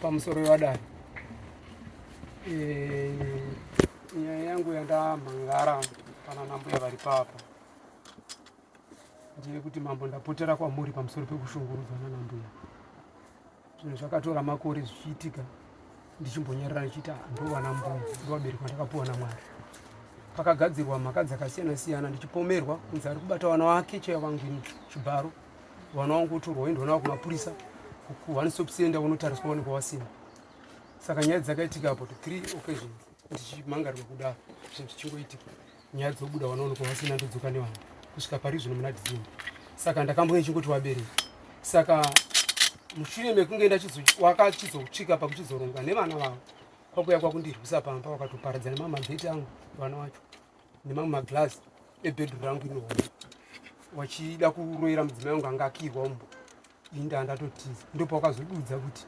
Pamusoro yevadare, eh, nyaya yangu yandamhangara pana nambuya vari papa ndeyekuti mambo, ndapotera kwamuri pamusoro pekushungurudzwa nanambuya. Zvinhu zvakatora makore zvichiitika, ndichimbonyarara ndichiita ndovana mbuya, ndovabereki vandakapuwa naMwari. Pakagadzirwa mhaka dzakasiyana siyana, ndichipomerwa kunzi ari kubata vana vake chaivo vangu ini chibharo. Vana vangu votorwa voendwa navo kumapurisa ku-one stop center, vonotariswa vaonekwa vasina. Saka nyaya dzakaitika about three occasions ndichimangarirwa kudaro, zvinhu zvichingoitika, nyaya dzobuda, vanoonekwa vasina, ndodzoka nevana kusvika pari zvino muna December. Saka ndakambonge chingoti vabereki. Saka mushure mekunge wakachizosvika pakuchizoronga nevana vavo, kwakuya kwakundirwisa pamba, wakatoparadza nemamabheti angu vana vacho nemamwe maglass ebedroom rangu inohoma, wachida kuroyera mudzimai wangu anga akirwa umbo. Ini ndatotiza. Ndopawakazodudza kuti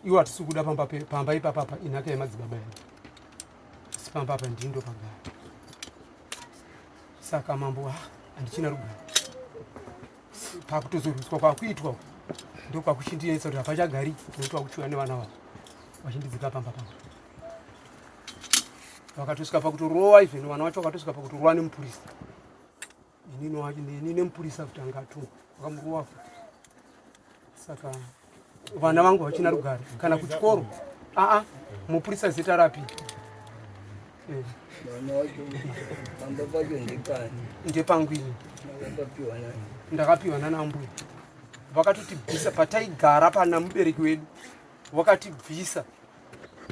iwo hatisi kuda pamba, pamba ipapapa inhaka yemadzibaba edu, asi pamba apa ndini ndopagara. Saka mambo, ah, handichina rugare. Pakutozorwiswa kwakuitwa uku ndokwakuchindinetsa kuti hapachagari, nekuti wakuchiuya nevana vavo vachindidzika pamba pamba. Vakatosvika pakutorova even vana vacho, vakatosvika pakutorova nemupurisa. Inini wacho neni nemupurisa kuti anga atumwa, vakamurova futi. Saka vana vangu vachina rugare kana kuchikoro. Aa, mupurisa zita rapi? Vana vacho pamba pacho ndepani? Ndepangu ini. Makapapiwa nani? Ndakapiwa nana mbuya. Vakatotibvisa pataigara pana mubereki wedu, vakatibvisa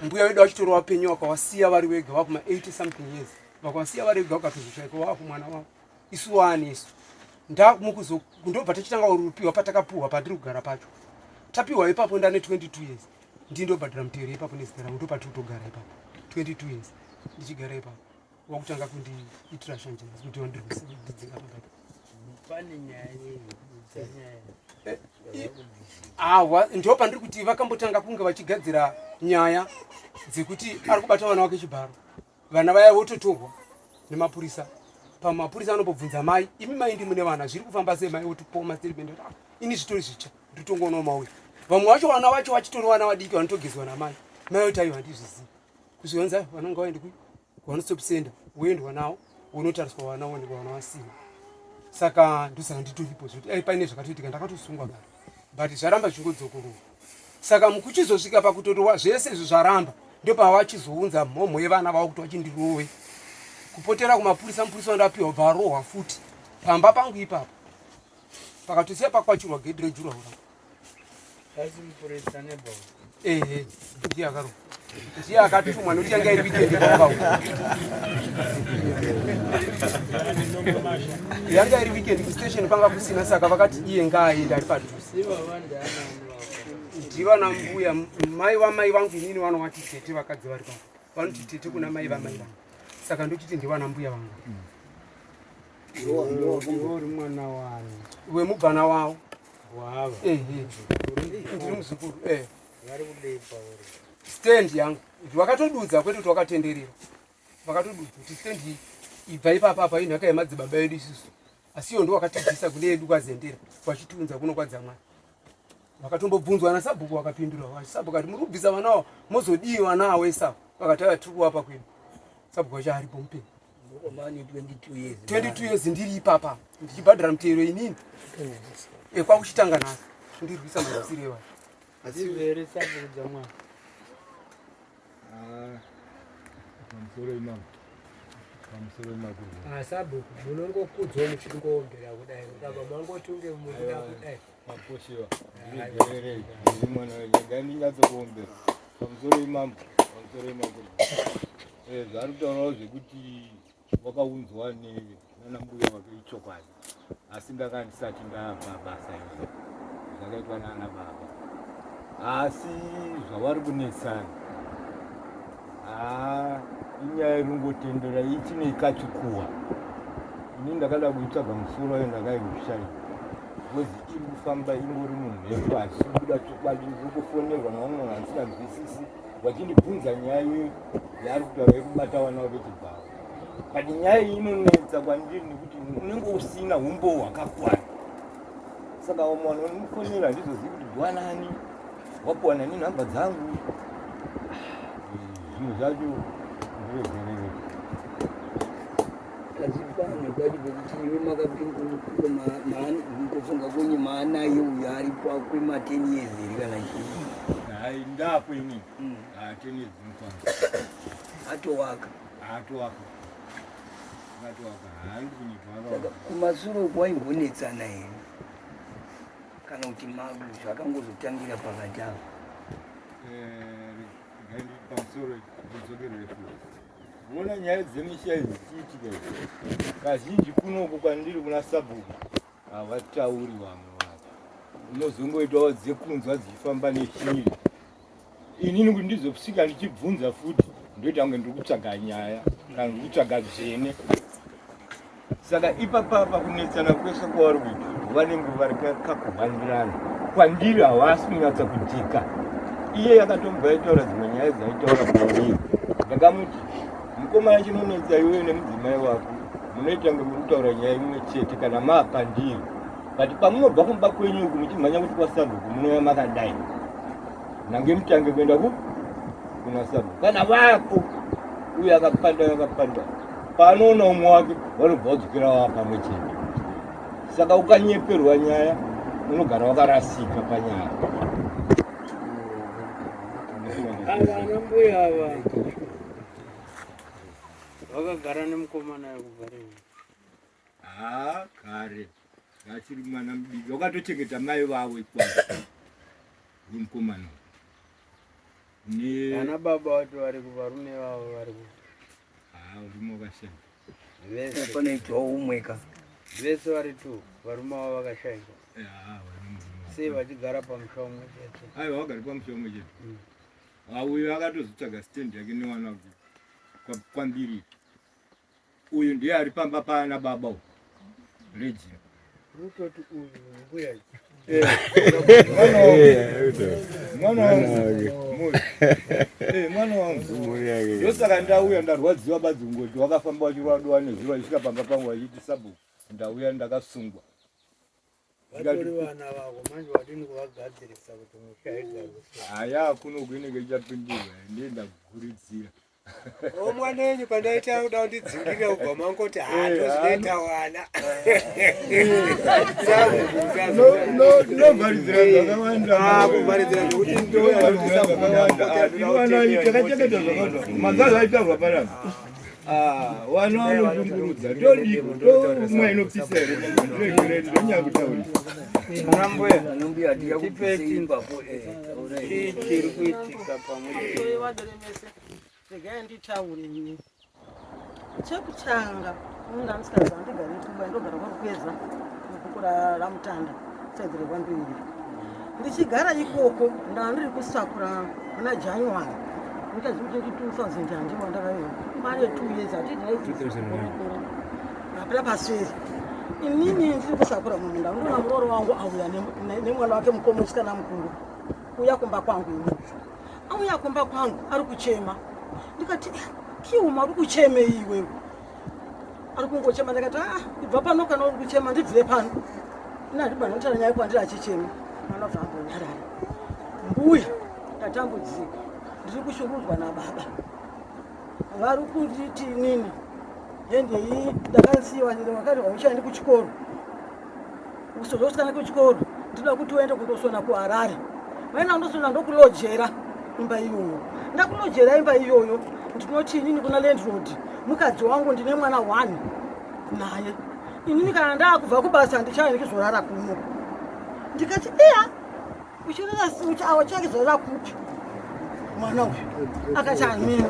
mbuya wedu vachitori wapenyu, vakavasiya vari vega vakuma 80 something years. Vakavasiya vari vega, vakatozoshaikwa vakumwana wavo. Isu wani isu ndamukuzo ndobva tichitanga kurupiwa patakapuhwa patiri kugara pacho. Tapiwa ipapo ndane 22 years, ndii ndobhadhara mutero ipapo nezita rangu. Ndopatiri kutogara ipapo 22 years ndichigara ipapo. Wakutanga kundiitira shanje kuti wandirwisa pamba. Pane nyaya yei? Awa, ndo pandiri kuti vakambotanga kunge vachigadzira nyaya dzekuti ari kubata vana vake chibharo. Vana vaya vototorwa nemapurisa. Pamapurisa anombobvunza mai, "Imi mai, ndi mune vana, zviri kufamba sei?" Mai votipawo mastatement kuti, "Ah, ini zvitori zvitsva, nditongoonawo mauya." Vamwe vacho vana vacho vachitori vana vadiki vanotogezwa namai. Mai voti, "Aiwa, handizvizivi." Kusvika vana ngavaende ku one stop center, woendwa nawo, wonotariswa vana, woonekwa vana vasina. Saka ndosaka nditoripo zvekuti ai paine zvakatoitika, ndakatosungwa kare, but zvaramba zvichingodzokororwa. Saka mukuchizosvika pakutotowa zvese izvo zvaramba, ndopavachizounza mhomho yevana vavo kuti vachindirove. Kupotera kumapurisa, mupurisa wandapiwa bva arohwa futi pamba pangu ipapo, pakatosiya pakwachurwa gedhi rejuraho rangu. Asi mupurisa nebhora? Ehe, ndiye akarohwa, ndiye akatumwa nokuti yanga iri weekend kwanga, yanga iri weekend, kustation kwanga kusina. Saka vakati iye ngaaende ari padhuze. Ivo vandianani vako? Ndivana mbuya mai vamai vangu inini. Vanovati tete, vakadzi vari pano vanoti tete kuna mai vamai vangu. Saka ndochiti ndivana mbuya vangu. Iwe uri mwana wani? Wemubvana wavo. Wava? Ehe, ndiri muzukuru, eh. Vari kudei pauri? Stand yangu vakatodudza, kwete kuti wakatenderera, vakatodudza kuti stand iyi ibva ipapa apa inhaka yemadzibaba edu isusu, asi iyo ndo wakatibvisa kune yedu kwazendera, vachitiunza kuno kwadzamwari. Vakatombobvunzwa nasabhuku, vakapindura. Sabhuku ati, "Muri kubvisa vana avo mozodii vana avo esavo?" Vakati, "Ava tiri kuvapa kwedu." Sabhuku wacho aripo mupenyu. Mani 22 years? 22 years ndiri ipapa ndichibhadhara mutero inini. Ekwakuchitanga nhasi ndirwisa marwisiro evanhu. Asi here sabhuku dzamwari? Ah, pamusoro imamo, pamusoro imakurwa. Ah, sabhuku munongokudzwa muchingoombera kudai, ukabva mangotunge mukuda kudai. Makoshiwa, ndiregererei, ndiri mwana wenyu, ndinyatsekuombera. Pamusoro imambo, pamusoro imakurwa. Zvaari kutaurawo zvekuti wakaunzwa nana mbuya wake ichokwadi, asi ndanga ndisati ndabva basa iri, zvakaitwa nana baba. Asi zvavari kunetsana, haa, inyaya iri kungotendera ichine ikachikuwa. Ini ndakada kuitsvaga musoro wayo, ndakaiushaya because iri kufamba ingori mumhepo, hachisi kubuda chokwadi. Ndiri kufonerwa nevamwe vanhu handisinganzwisisi vachindibvunza nyaya iyoyo yaari kutaura yekubata vana vake chibharo, but nyaya iyi inonetsa kwandiri nekuti unenge usina umbowo hwakakwana. Saka vamwe vanhu vanomufonera handizozivi kuti ndwanani. Wapuwa nani nhamba dzangu. Zvinhu zvacho ndiregerere. Asi pamwe pacho pekuti iwe makapinkufunga kwenyu maanaye uyo aripo akwema 10 years here kana chii? Hai ndapo ini. Ah 10 years ndinofamba. Atowaka. Atowaka. Atowaka. Haandi kunyepa. Saka kumasure uku waimbonetsana here? Kana kuti magu zvakangozotangira pakati apo? Eh, pamusoro ndidzokerere futi. Unoona nyaya dzemisha idzi dzichiitika idzi, kazhinji kunoku kwandiri kuna sabhuku havatauri vamwe vacho, unozongoitawo dzekunzwa dzichifamba neshiri. Inini kuti ndizosvika ndichibvunza futi ndoita kunge ndiri kutsvaga nyaya kana ndiri kutsvaga dzvene. Saka ipapapa kunetsana kwese kwavari kuita vanenge vari kakuhwandirana kwandiri havasi kunyatsa kujeka. Iye akatombwa aitaura dzimwe nyaya dzaitaura kwandiri, ndakamuti mukomana chinonetsa iwewe nemudzimai wako munoita kunge muri kutaura nyaya imwe chete kana maapandiri, but pamunobva kumba kwenyu uku muchimhanya kuti kwasabhuku munouya makadai nange mutange kuenda ku kuna sabhuku kana vako uye akapanda uye akapanda paanoona umwe wake vanobva vadzokera vava pamwe chete. Saka ukanyeperwa nyaya unogara wakarasika panyaya. Ava ana mbuya ava vakagara nemukomana kubva rini? Haa kare vachiri mwana mudiki wakatochengeta mai vavo ikwavo wemukomana uyu. Ana baba vacho vari kuvarume vavo vari ku haa urume wakashaya vese panoitwa umwe ka vese vari tu varume vavo vakashaikwa. Sei vachigara pamusha umwe chete? Aiwa vagari pamusha umwe chete. Uyu akatozotsvaga stand yake newana kwambiri. Uyu ndiye ari pamba paana baba uyu Regina. Rutoti uyu mbuya. Mwana wangu. Mwana wangu. Ndosaka ndauya ndarwadziwa badzi kungoti wakafamba wachirwaduwa nezuro achisvika pamba pangu achiti sabhuku ndauya ndakasungwa. Vatori vana vako manje wadini kuvagadzirisa kuti musha igariswe. Haya kuno kuinenge ichapindurwa ndiye ndakuguridzira. Omwana wenyu pandaita kuda kundidzingirira kubva mangoti hatozvinoita wana. Ndovharidzira zvakawanda. Kuvharidzira zvekuti ndotakachengeta zvakawanda. Manzazi aitaurwa panapa. Wana vanoshungurudza ndodiko ndomwa inopisa here ndiregere ndonyanya kutaurisa. Ana mbuya tipei chii chiri kuitika pamwe Regai nditaure ini. Chekutanga inini ndamusikadzi handigari kumba, ndogara kwaRukweza mubhuku raMutanda saidhi rekwambiri. Ndichigara ikoko ndandiri kusakura muna January ndikaziva kuti 2000 handimo ndakaiwa mane 2 years hatiti rapera paseri. Inini ndiri kusakura mumunda ndoona murooro wangu auya nemwana wake mukoma musikana mukuru kuuya kumba kwangu inini. Auya kumba kwangu ari kuchema, ndikati kiuma uri kuchemei iwewe? Ari kungochema, ndikati ah, ibva pano kana uri kuchema ndibvire pano. Ini handibva ndinotaura nyaya kwandiri achichema, mwana obva ambonyarara. Mbuya ndatambudzika, ndiri kushungurudzwa nababa vari kunditi inini hendei ndakasiiwa wakati hauchaendi kuchikoro, usozosikana kuchikoro, ndinoda kuti uende kundosona kuHarare. Vaenda kundosona ndokulojera imba iyoyo. Ndakulojera imba iyoyo ndinoti inini kuna landlord mukadzi wangu ndine mwana 1 naye, inini kana ndakubva kubasa ndichaendi kuzorara kuno. Ndikati iya uchirara kupi mwana uyu? Akati amini.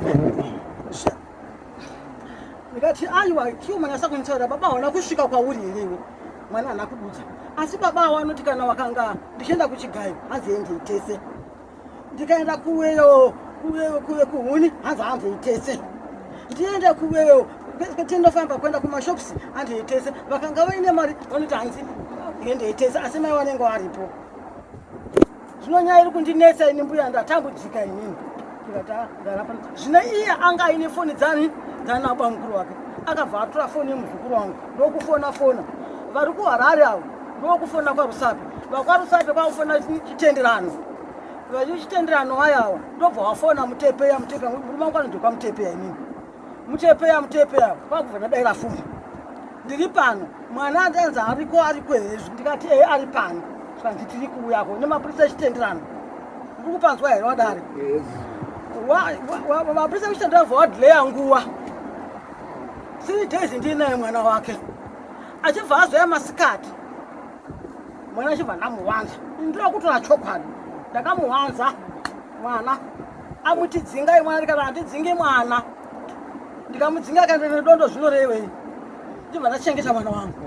Ndikati aiwa chiyo mwana sakunitaura baba hauna kusvika kwauri here iwe? Mwana haana kududza, asi baba avo anoti kana wakanga ndichienda kuchigayo hanzi endei tese, ndikaenda kuweyo kuwe kuhuni hanzi handei tese, ndiende kuweyo tindofamba kuenda kumashops handei tese, vakanga vaine mari vanoti hanzi endei tese, asi mai vanenge varipo. Zvino nyaya iri kundinetsa ini mbuya, ndatambudzika inini. Ndikati gara pano. Zvino iye anga aine foni dzani dzana bamukuru wake, akabva atora foni yemuzukuru wangu ndokufona fona vari kuHarare avo, ndokufona kwaRusape, vakwaRusape kwakufona chitenderano. Vechitenderano wayawa ndobva wafona mutepeya mutepeya murume wangu anodzoka mutepeya inini mutepeya mutepeya kwakubva ndadaira foni ndiri pano mwana andanzi ariko ariko here ndikati ehe ari pano zvikanzi tiri kuuyako nemapurisa echitenderano ndiri kupanzwa here wadare mapurisa echitenderano bva wadleya nguva three days ndiinaye mwana wake achibva azoya masikati mwana achibva ndamuwanza ndinoda kutora chokwadi ndakamuwanza mwana amuti dzingai mwana ndikati handidzingi mwana ndikamudzinga akaenda nedondo zvinorevei ndibva ndachengeta mwana wangu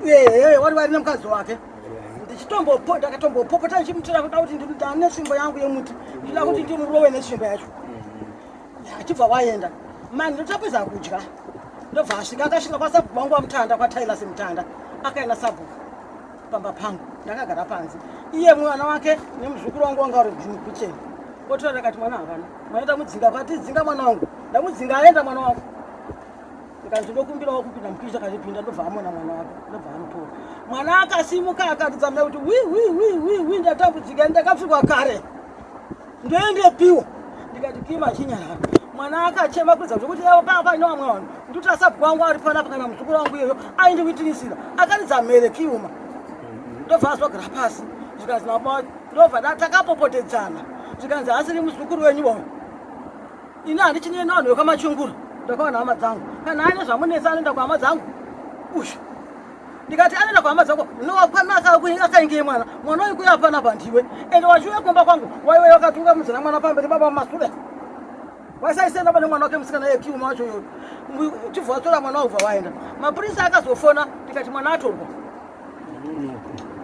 ehe wari vari nemukadzi wake ndichitombopo ndakatombopopota ndichimutora kuda kuti ndane tsvimbo yangu yemuti ndinoda kuti ndimurove netsvimbo yacho achibva waenda mani ndotapedza kudya ndobva asvika akasvika kwasabhuku wangu wamutanda kwatailas mutanda akaenda sabhuku pamba pangu ndakagara panze iye mwana wake nemuzukuru wangu wanga uri kucheni otora ndakati mwana havana mwana ndamudzinga kwatidzinga mwana wangu ndamudzinga aenda mwana wangu ndikanzi ndokumbirawo kupinda mukicha akachipinda ndobva amona mwana wake ndobva amutora mwana akasimuka akatitsamira kuti wi wi wi wi wi ndatambudzika ndakapfirwa kare ndoendepiwo ndikati kima chinyarara mwana akachema kuridza zvekuti yavo panga paine vamwe vanhu ndikuti asabhuku wangu ari panapa kana muzukuru wangu iyoyo aindiwitirisira akaridza mhere kiuma ndobva azogara pasi zvikanzi nababa ndobva takapopotedzana zvikanzi asiri muzukuru wenyu uyu ini handichinei nevanhu vekwamachungura ndakawana hama dzangu kana aine zvamunetsa anoenda kuhama dzangu ushu ndikati anoenda kuhama dzako nowakwanaka akainge mwana mwana uyu kuya panapa ndiwe ende wachiuya kumba kwangu waiwe wakatunga mudzana mwana pamberi baba masure waisaisenda pane mwana wake musikana yekiuma wacho yoyo chibva watora mwana wabva waenda mapurisa akazofona ndikati mwana atorwa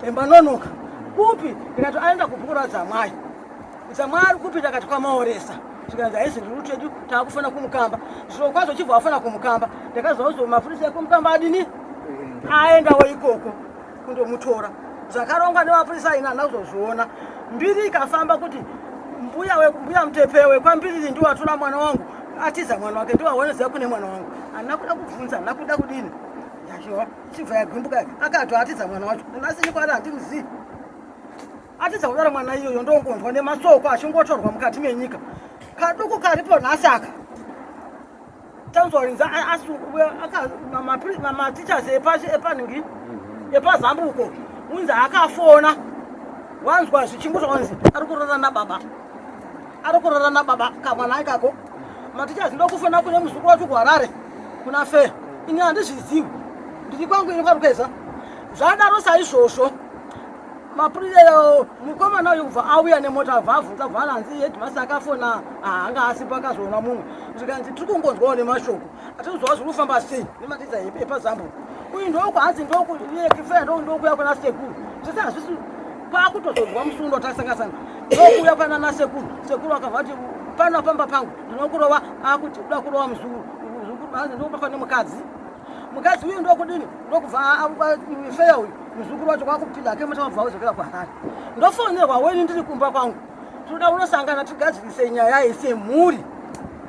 emba nonoka kupi ndikati aenda kubhuku radzamwai dzamwai ari kupi ndakati kwamaoresa zvikanzi haisi ndiri chedu taakufana kumukamba zviro kwazvo chibva wafana kumukamba ndakaziva kuti mapurisa ekumukamba adini aendawo ikoko kundomutora zvakarongwa nemapurisa aina handina kuzozviona mbiri ikafamba kuti mbuya mbuya mutepewe kwambiriri ndiwo atora mwana wangu atiza mwana wake ndiwo aoneziva kune mwana wangu handina kuda kubvunza handina kuda kudini yachiwa chibva yagumbuka akato atiza mwana wacho nhasi kwari handimuzivi atiza kudaro mwana iyoyo ndongonzwa nemasoko achingotorwa mukati menyika kaduku karipo nhasi aka tanzwa rinzi matichers epanhingi epazambuko unzi akafona wanzwa zvichingozva wanzi ari kurara nababa ari kurara nababa kamwana ikako matichers ndokufona kune muzukuru wacho kuharare kuna feya ini handizvizivi ndiri kwangu ini kwarukeza zvadaro saizvozvo mapurisa mukomana uyu kubva auya nemota abva abvunza bva ananzi headmaster akafona anga asipo akazoona mumwe zvikanzi tiri kungonzwawo nemashoko atinzwawo zviri kufamba sei nematiza epazambuko uyu ndoku hanzi ndokufeya ndokuya kuna sekuru zvese hazvisi kwakutozonzwa musundo tasangasana ndokuuya pana nasekuru sekuru akabva ati pano pamba pangu ndinokurova akuti uda kurova muzukuru hanzi ndokubatwa nemukadzi mukadzi uyu ndokudini ndokubva feya uyu muzukuru wacho kwakupinda ake mota wabva wazokera kuharare ndofonerwa weni ndiri kumba kwangu tinoda kunosangana tigadzirise nyaya iyi semhuri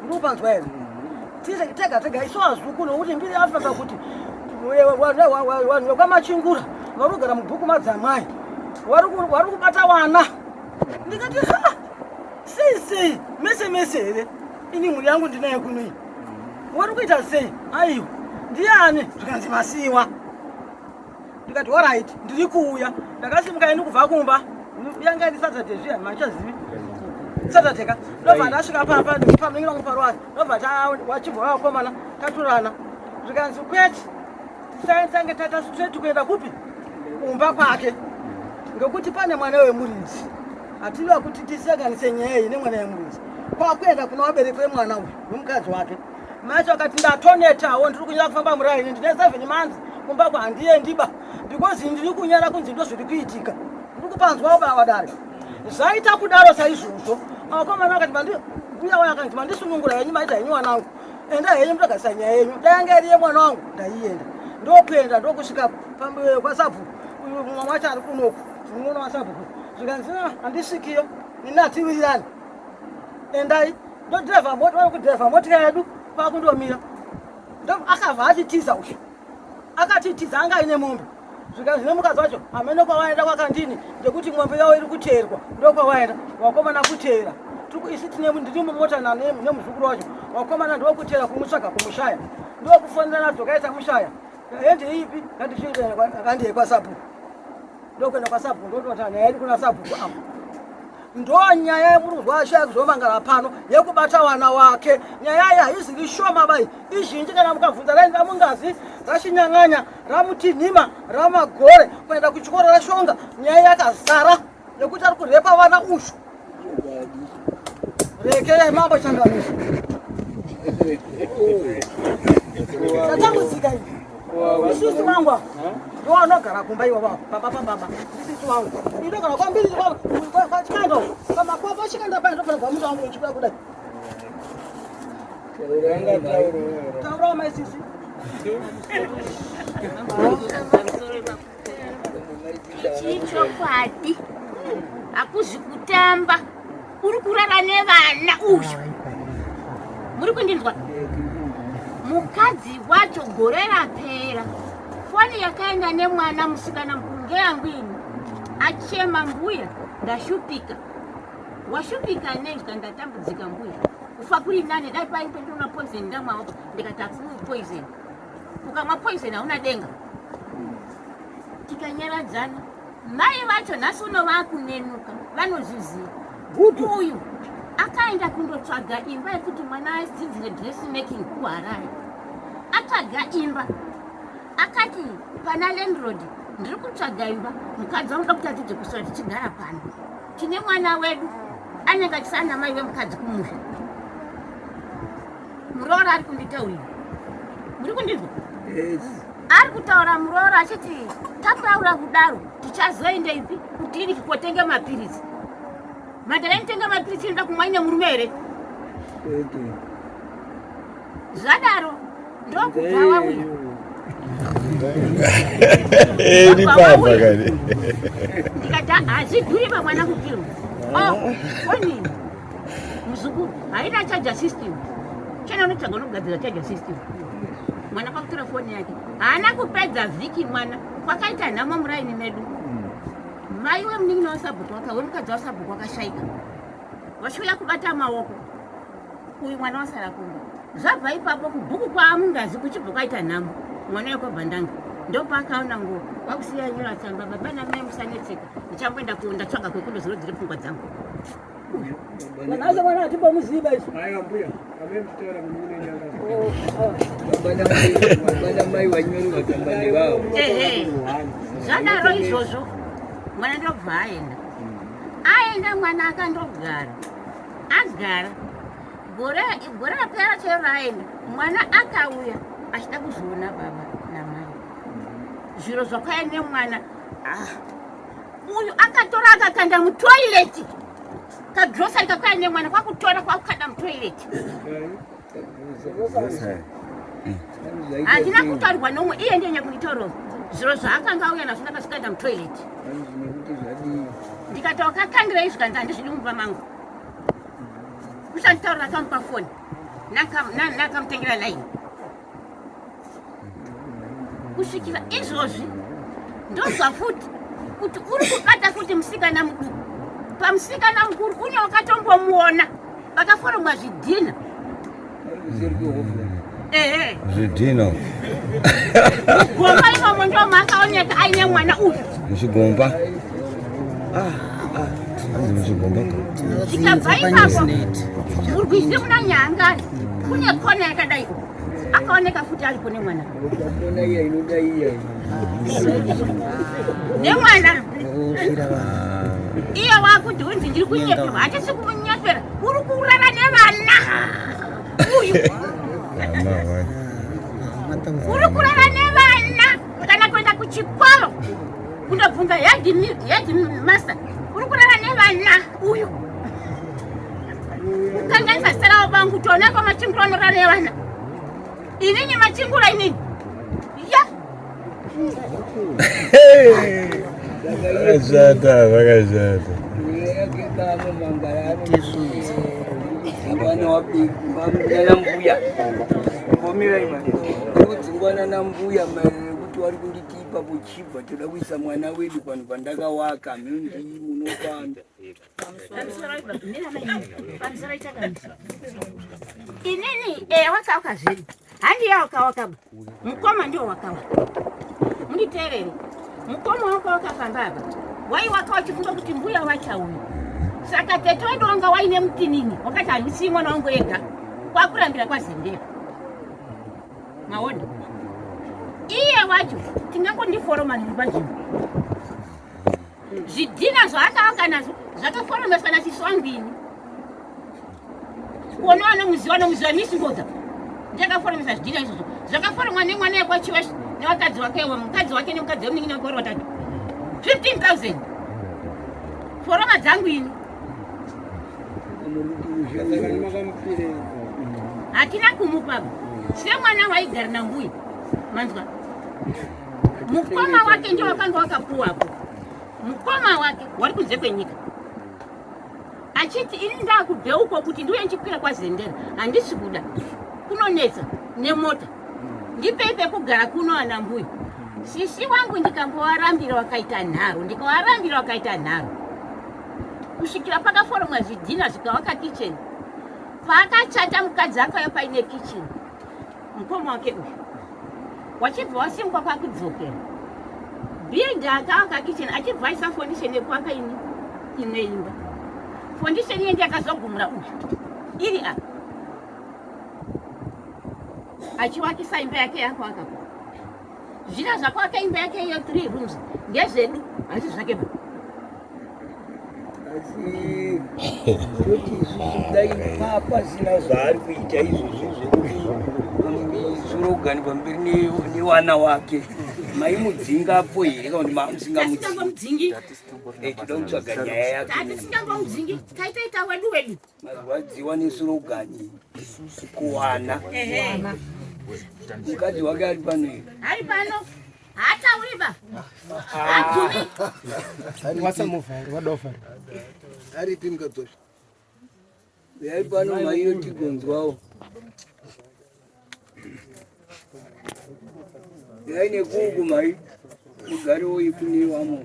ndikupanzwa here tega tega isu azuku nokuti mbiri yafamba kuti vanhu vekwamachingura vari kugara mubhuku madzamai vari kubata wana ndikati ha sei sei mese mese here ini mhuri yangu ndinaye kunoyi wari kuita sei aiwa ndiani zvikanzi masiwa ndikati alright ndiri kuuya ndakasimuka ini kubva kumba yanga iri saturday zviya mandichazivi saturday ka ndobva ndasvika papa pamunenge vangu paruwari ndobva wachibva vakomana taturana zvikanzi kwete tisange tata straight kuenda kupi kumba kwake ngekuti pane mwana wemuridzi hatidiwa kuti tisanganise nyaya iyi nemwana wemuridzi kwakuenda kuna vabereki vemwana uyu nemukadzi wake macho akati ndatonetawo ndiri kunyara kufamba muraini ndine seven months kumba kwandiendiba because ndiri kunyara kunzi ndo zviri kuitika ndiri kupanzwawo bawadare zvaita kudaro saizvozvo akomana akati mbuya wayo akanzi mandisunungura henyu maita henyu wanangu enda henyu mutogadzisa nyaya yenyu dai anga iri yemwana wangu ndaienda ndokuenda ndokusvika kwasabhuku uyu mumwe wacho ari kunoku munono wasabhuku zvikanzi handisvikiyo nini hatiwirirani endai ndodhiraivha mota kudhiraivha motika yedu kwakundomira akabva atitiza uyu akatitiza anga aine mombe Zvikanzi nemukadzi wacho hameno kwawaenda kwakandini ndekuti mombe yavo iri kuteerwa ndokwawaenda wakomana kuteera isu tine ndiri mumota nemuzukuru wacho wakomana ndokuteera kumutsvaga kumushaya ndokufonera dzokaita mushaya hende ipi ngatichiendakandiye kwasabhuku ndokuenda kwasabhuku ndotota nyaya yedu kuna sabhuku apo ndo nyaya yemurungu ashaya kuzomangara pano yekubata wana wake nyaya iyi haiziri shoma bai izhinji kana mukabvunza raini ramungazi rachinyang'anya ramutinhima ramagore kuenda kuchikoro rashonga nyaya yakazara yekuti ari kurepa vana ushu rekeyai mambo changamisa tatambudzika iyi Isisi wangu ndo anogara kumba iwo wao baba baba isisi wangu indogara kwambiri kwachikanda pamakwapa chikanda paya ndofana kwamuta wangu uchikuda kudai taura mai sisi Ichi chokwadi hakuzi kutamba uri kurara nevana uyu muri kundinzwa mukadzi wacho gore rapera foni yakaenda nemwana musikana mukuru ngeyangu ini achema mbuya ndashupika washupika nei zvika ndatambudzika mbuya kufa kuri nani dai paite ndona poison ndamwa ndikati hakuwi poison ukamwa poison hauna denga tikanyaradzana mai vacho nhasi uno vakunenuka vanozviziva uyu akaenda kundotsvaga imba yekuti mwana adzidzire dressmaking kuharare atsvaga imba akati pana landlord ndiri kutsvaga imba mukadzi wangu kuti adzidze kusora tichigara pano tine mwana wedu anenge achisana mai vemukadzi kumusha muroora ari kunditaurira muri kundinzwa ari kutaura muroora achiti tataura kudaro tichazoenda ipi kukiriniki kotenga mapiritsi madhara inotenga mapiritsi inoda kumwa ine murume here zvadaro ndokubva wauya iri pamba kani ndikati hazvidhuri pamwana kukirwa oh foni muzukuru haina charger system chena unotsvaga unogadzira charger system mwana kwakutora foni yake haana kupedza vhiki mwana kwakaita nhamo muraini medu mai wemunin'ina wasabhuku waka wemukadzi wasabhuku wakashaika vachiuya kubata maoko uyu mwana wasara kumba zvabva ipapo kubhuku kwaamungazi kuchibva kwaita nhamo mwana wekwabhandanga ndopaakaona nguva wakusiya nyora tsamba baba namai musanetseka ndichamboenda kundatsvaga kwekundozorodzere pfungwa dzangu Nanhasi mwana hatimbomuziva isu. Aiwa mbuya, amene mchitaura munhu nyanga. Baba namai vanyori vatamba nevavo. Ehe. Zvadaro izvozvo mwana ndobva aenda. Aenda mwana akandogara. Agara. Gore gore rapera chero raenda. Mwana akauya achida kuzoona baba namai. Zviro zvakauya nemwana. Ah. Uyu akatora akakanda mutoilet. Kagrosari kakauya nemwana kwakutora kwakukanda mutoilet. Handina kutaurwa nomwe iye ndiye nyakunditaurawo zviro zvaakanga auya nazvo ndakazvikanda mutoilet. Ndikati wakakandirei zvikanzi handizvidi mumba mangu. Kusanditaurira akamupa foni nakamutengera line. Kusvikira izvozvi ndozwa futi kuti uri kubata futi musikana muduku pamusikana mukuru une wakatombomuona vakaforomwa zvidhina ehe zvidhina mugomba imomo ndo maakaoneka aine mwana uyu muchigomba hanzi muchigomba zvikabva ipapo murwizi muna nyangari kune kona yakadai akaoneka futi aripo nemwana nemwana iye wakuti unzi ndiri kunyeperwa hatisi kumunyepera uri kurara nevana uyu uri kurara nevana kana kuenda kuchikoro kundobvunza headmaster uri kurara nevana uyu kukanganisa zita ravo vangu toona kwamachingura anorara nevana inini machingura inini ya Vakashata, vakashata. Hapana wabiki nana mbuya. Mbomira ima. Kudzingwana nambuya maererano. Nokuti wari kunditi ipapo chibva toda kuisa mwana wedu panhu pandakawaka mhino munopanda. Inini eh wakawaka zvedu. Handi yakawaka. Mukoma ndio wakawaka. Munditeerere. Mukoma wakawaka pamba apa. Wai wakawa chifunga kuti mbuya wachauya. Saka tete wedu wanga waine mutinini wakati handisii mwana wangu ega. Kwakurambira kwazendera. Maona? Iye wacho tingangondiforoma nini panzvimbo. Zvidhina zvaakawaka nazvo zvakaforomeswa nasisi wangu ini. Kuona vanomuziva vanomuziva misi ngoza. Ndakaforomesa zvidhina izvozvo. Zvakaforomwa nemwana yekwachiweshi nevakadzi wake mukadzi wake nemukadzi wemunin'ina wake vari vatatu. 15,000. Foroma dzangu ini. Hatina kumupa semwana waigara nambuya. Manzwa? Mukoma wake ndio wakanga wakapuwapo. Mukoma wake wari kunze kwenyika. Achiti ini ndakubve uko kuti ndiuye ndichikwira kwaZendera. Handisi kuda. Kunonetsa nemota. Ndipei pekugara kuno ana mbuya. Sisi wangu ndikambovarambira wakaita nharo, ndikavarambira wakaita nharo. Kusvikira pakaforomwa zvidhina zvikawaka kitchen. Paakachata mukadzi akauya paine kitchen. Mukoma wake uyu. Wachibva wasimuka kwakudzokera. Builder akawaka kitchen achibva aisa foundation yekuwaka ini imwe imba. Foundation iye ndiye akazogumura uyu. Iri apa. Achiwakisa imba yake yakuwaka. Zvina zvakawaka imba yake iyo 3 rooms ndezvedu hazisi zvake ba. Asi toti isusu dai pasina zvaari kuita izvozvi zvekuti surogani pamberi newana wake maimudzingapo here kana kuti maamusingamudzingi? Toda kutsvaga nyaya yake. Tatisingambomudzingi, taitoita wedu wedu. Marwadziwa nesurogani kuwana. Mukadzi wake ari pano here? Ari pano. Haatauri ba. Haabvumi. Wasamuvhari, wadovhari. Aripi mukadzi wacho? Uyai pano maiyo tigonzwawo. Uyai nekuku mai. Mugarewo ikune wamo.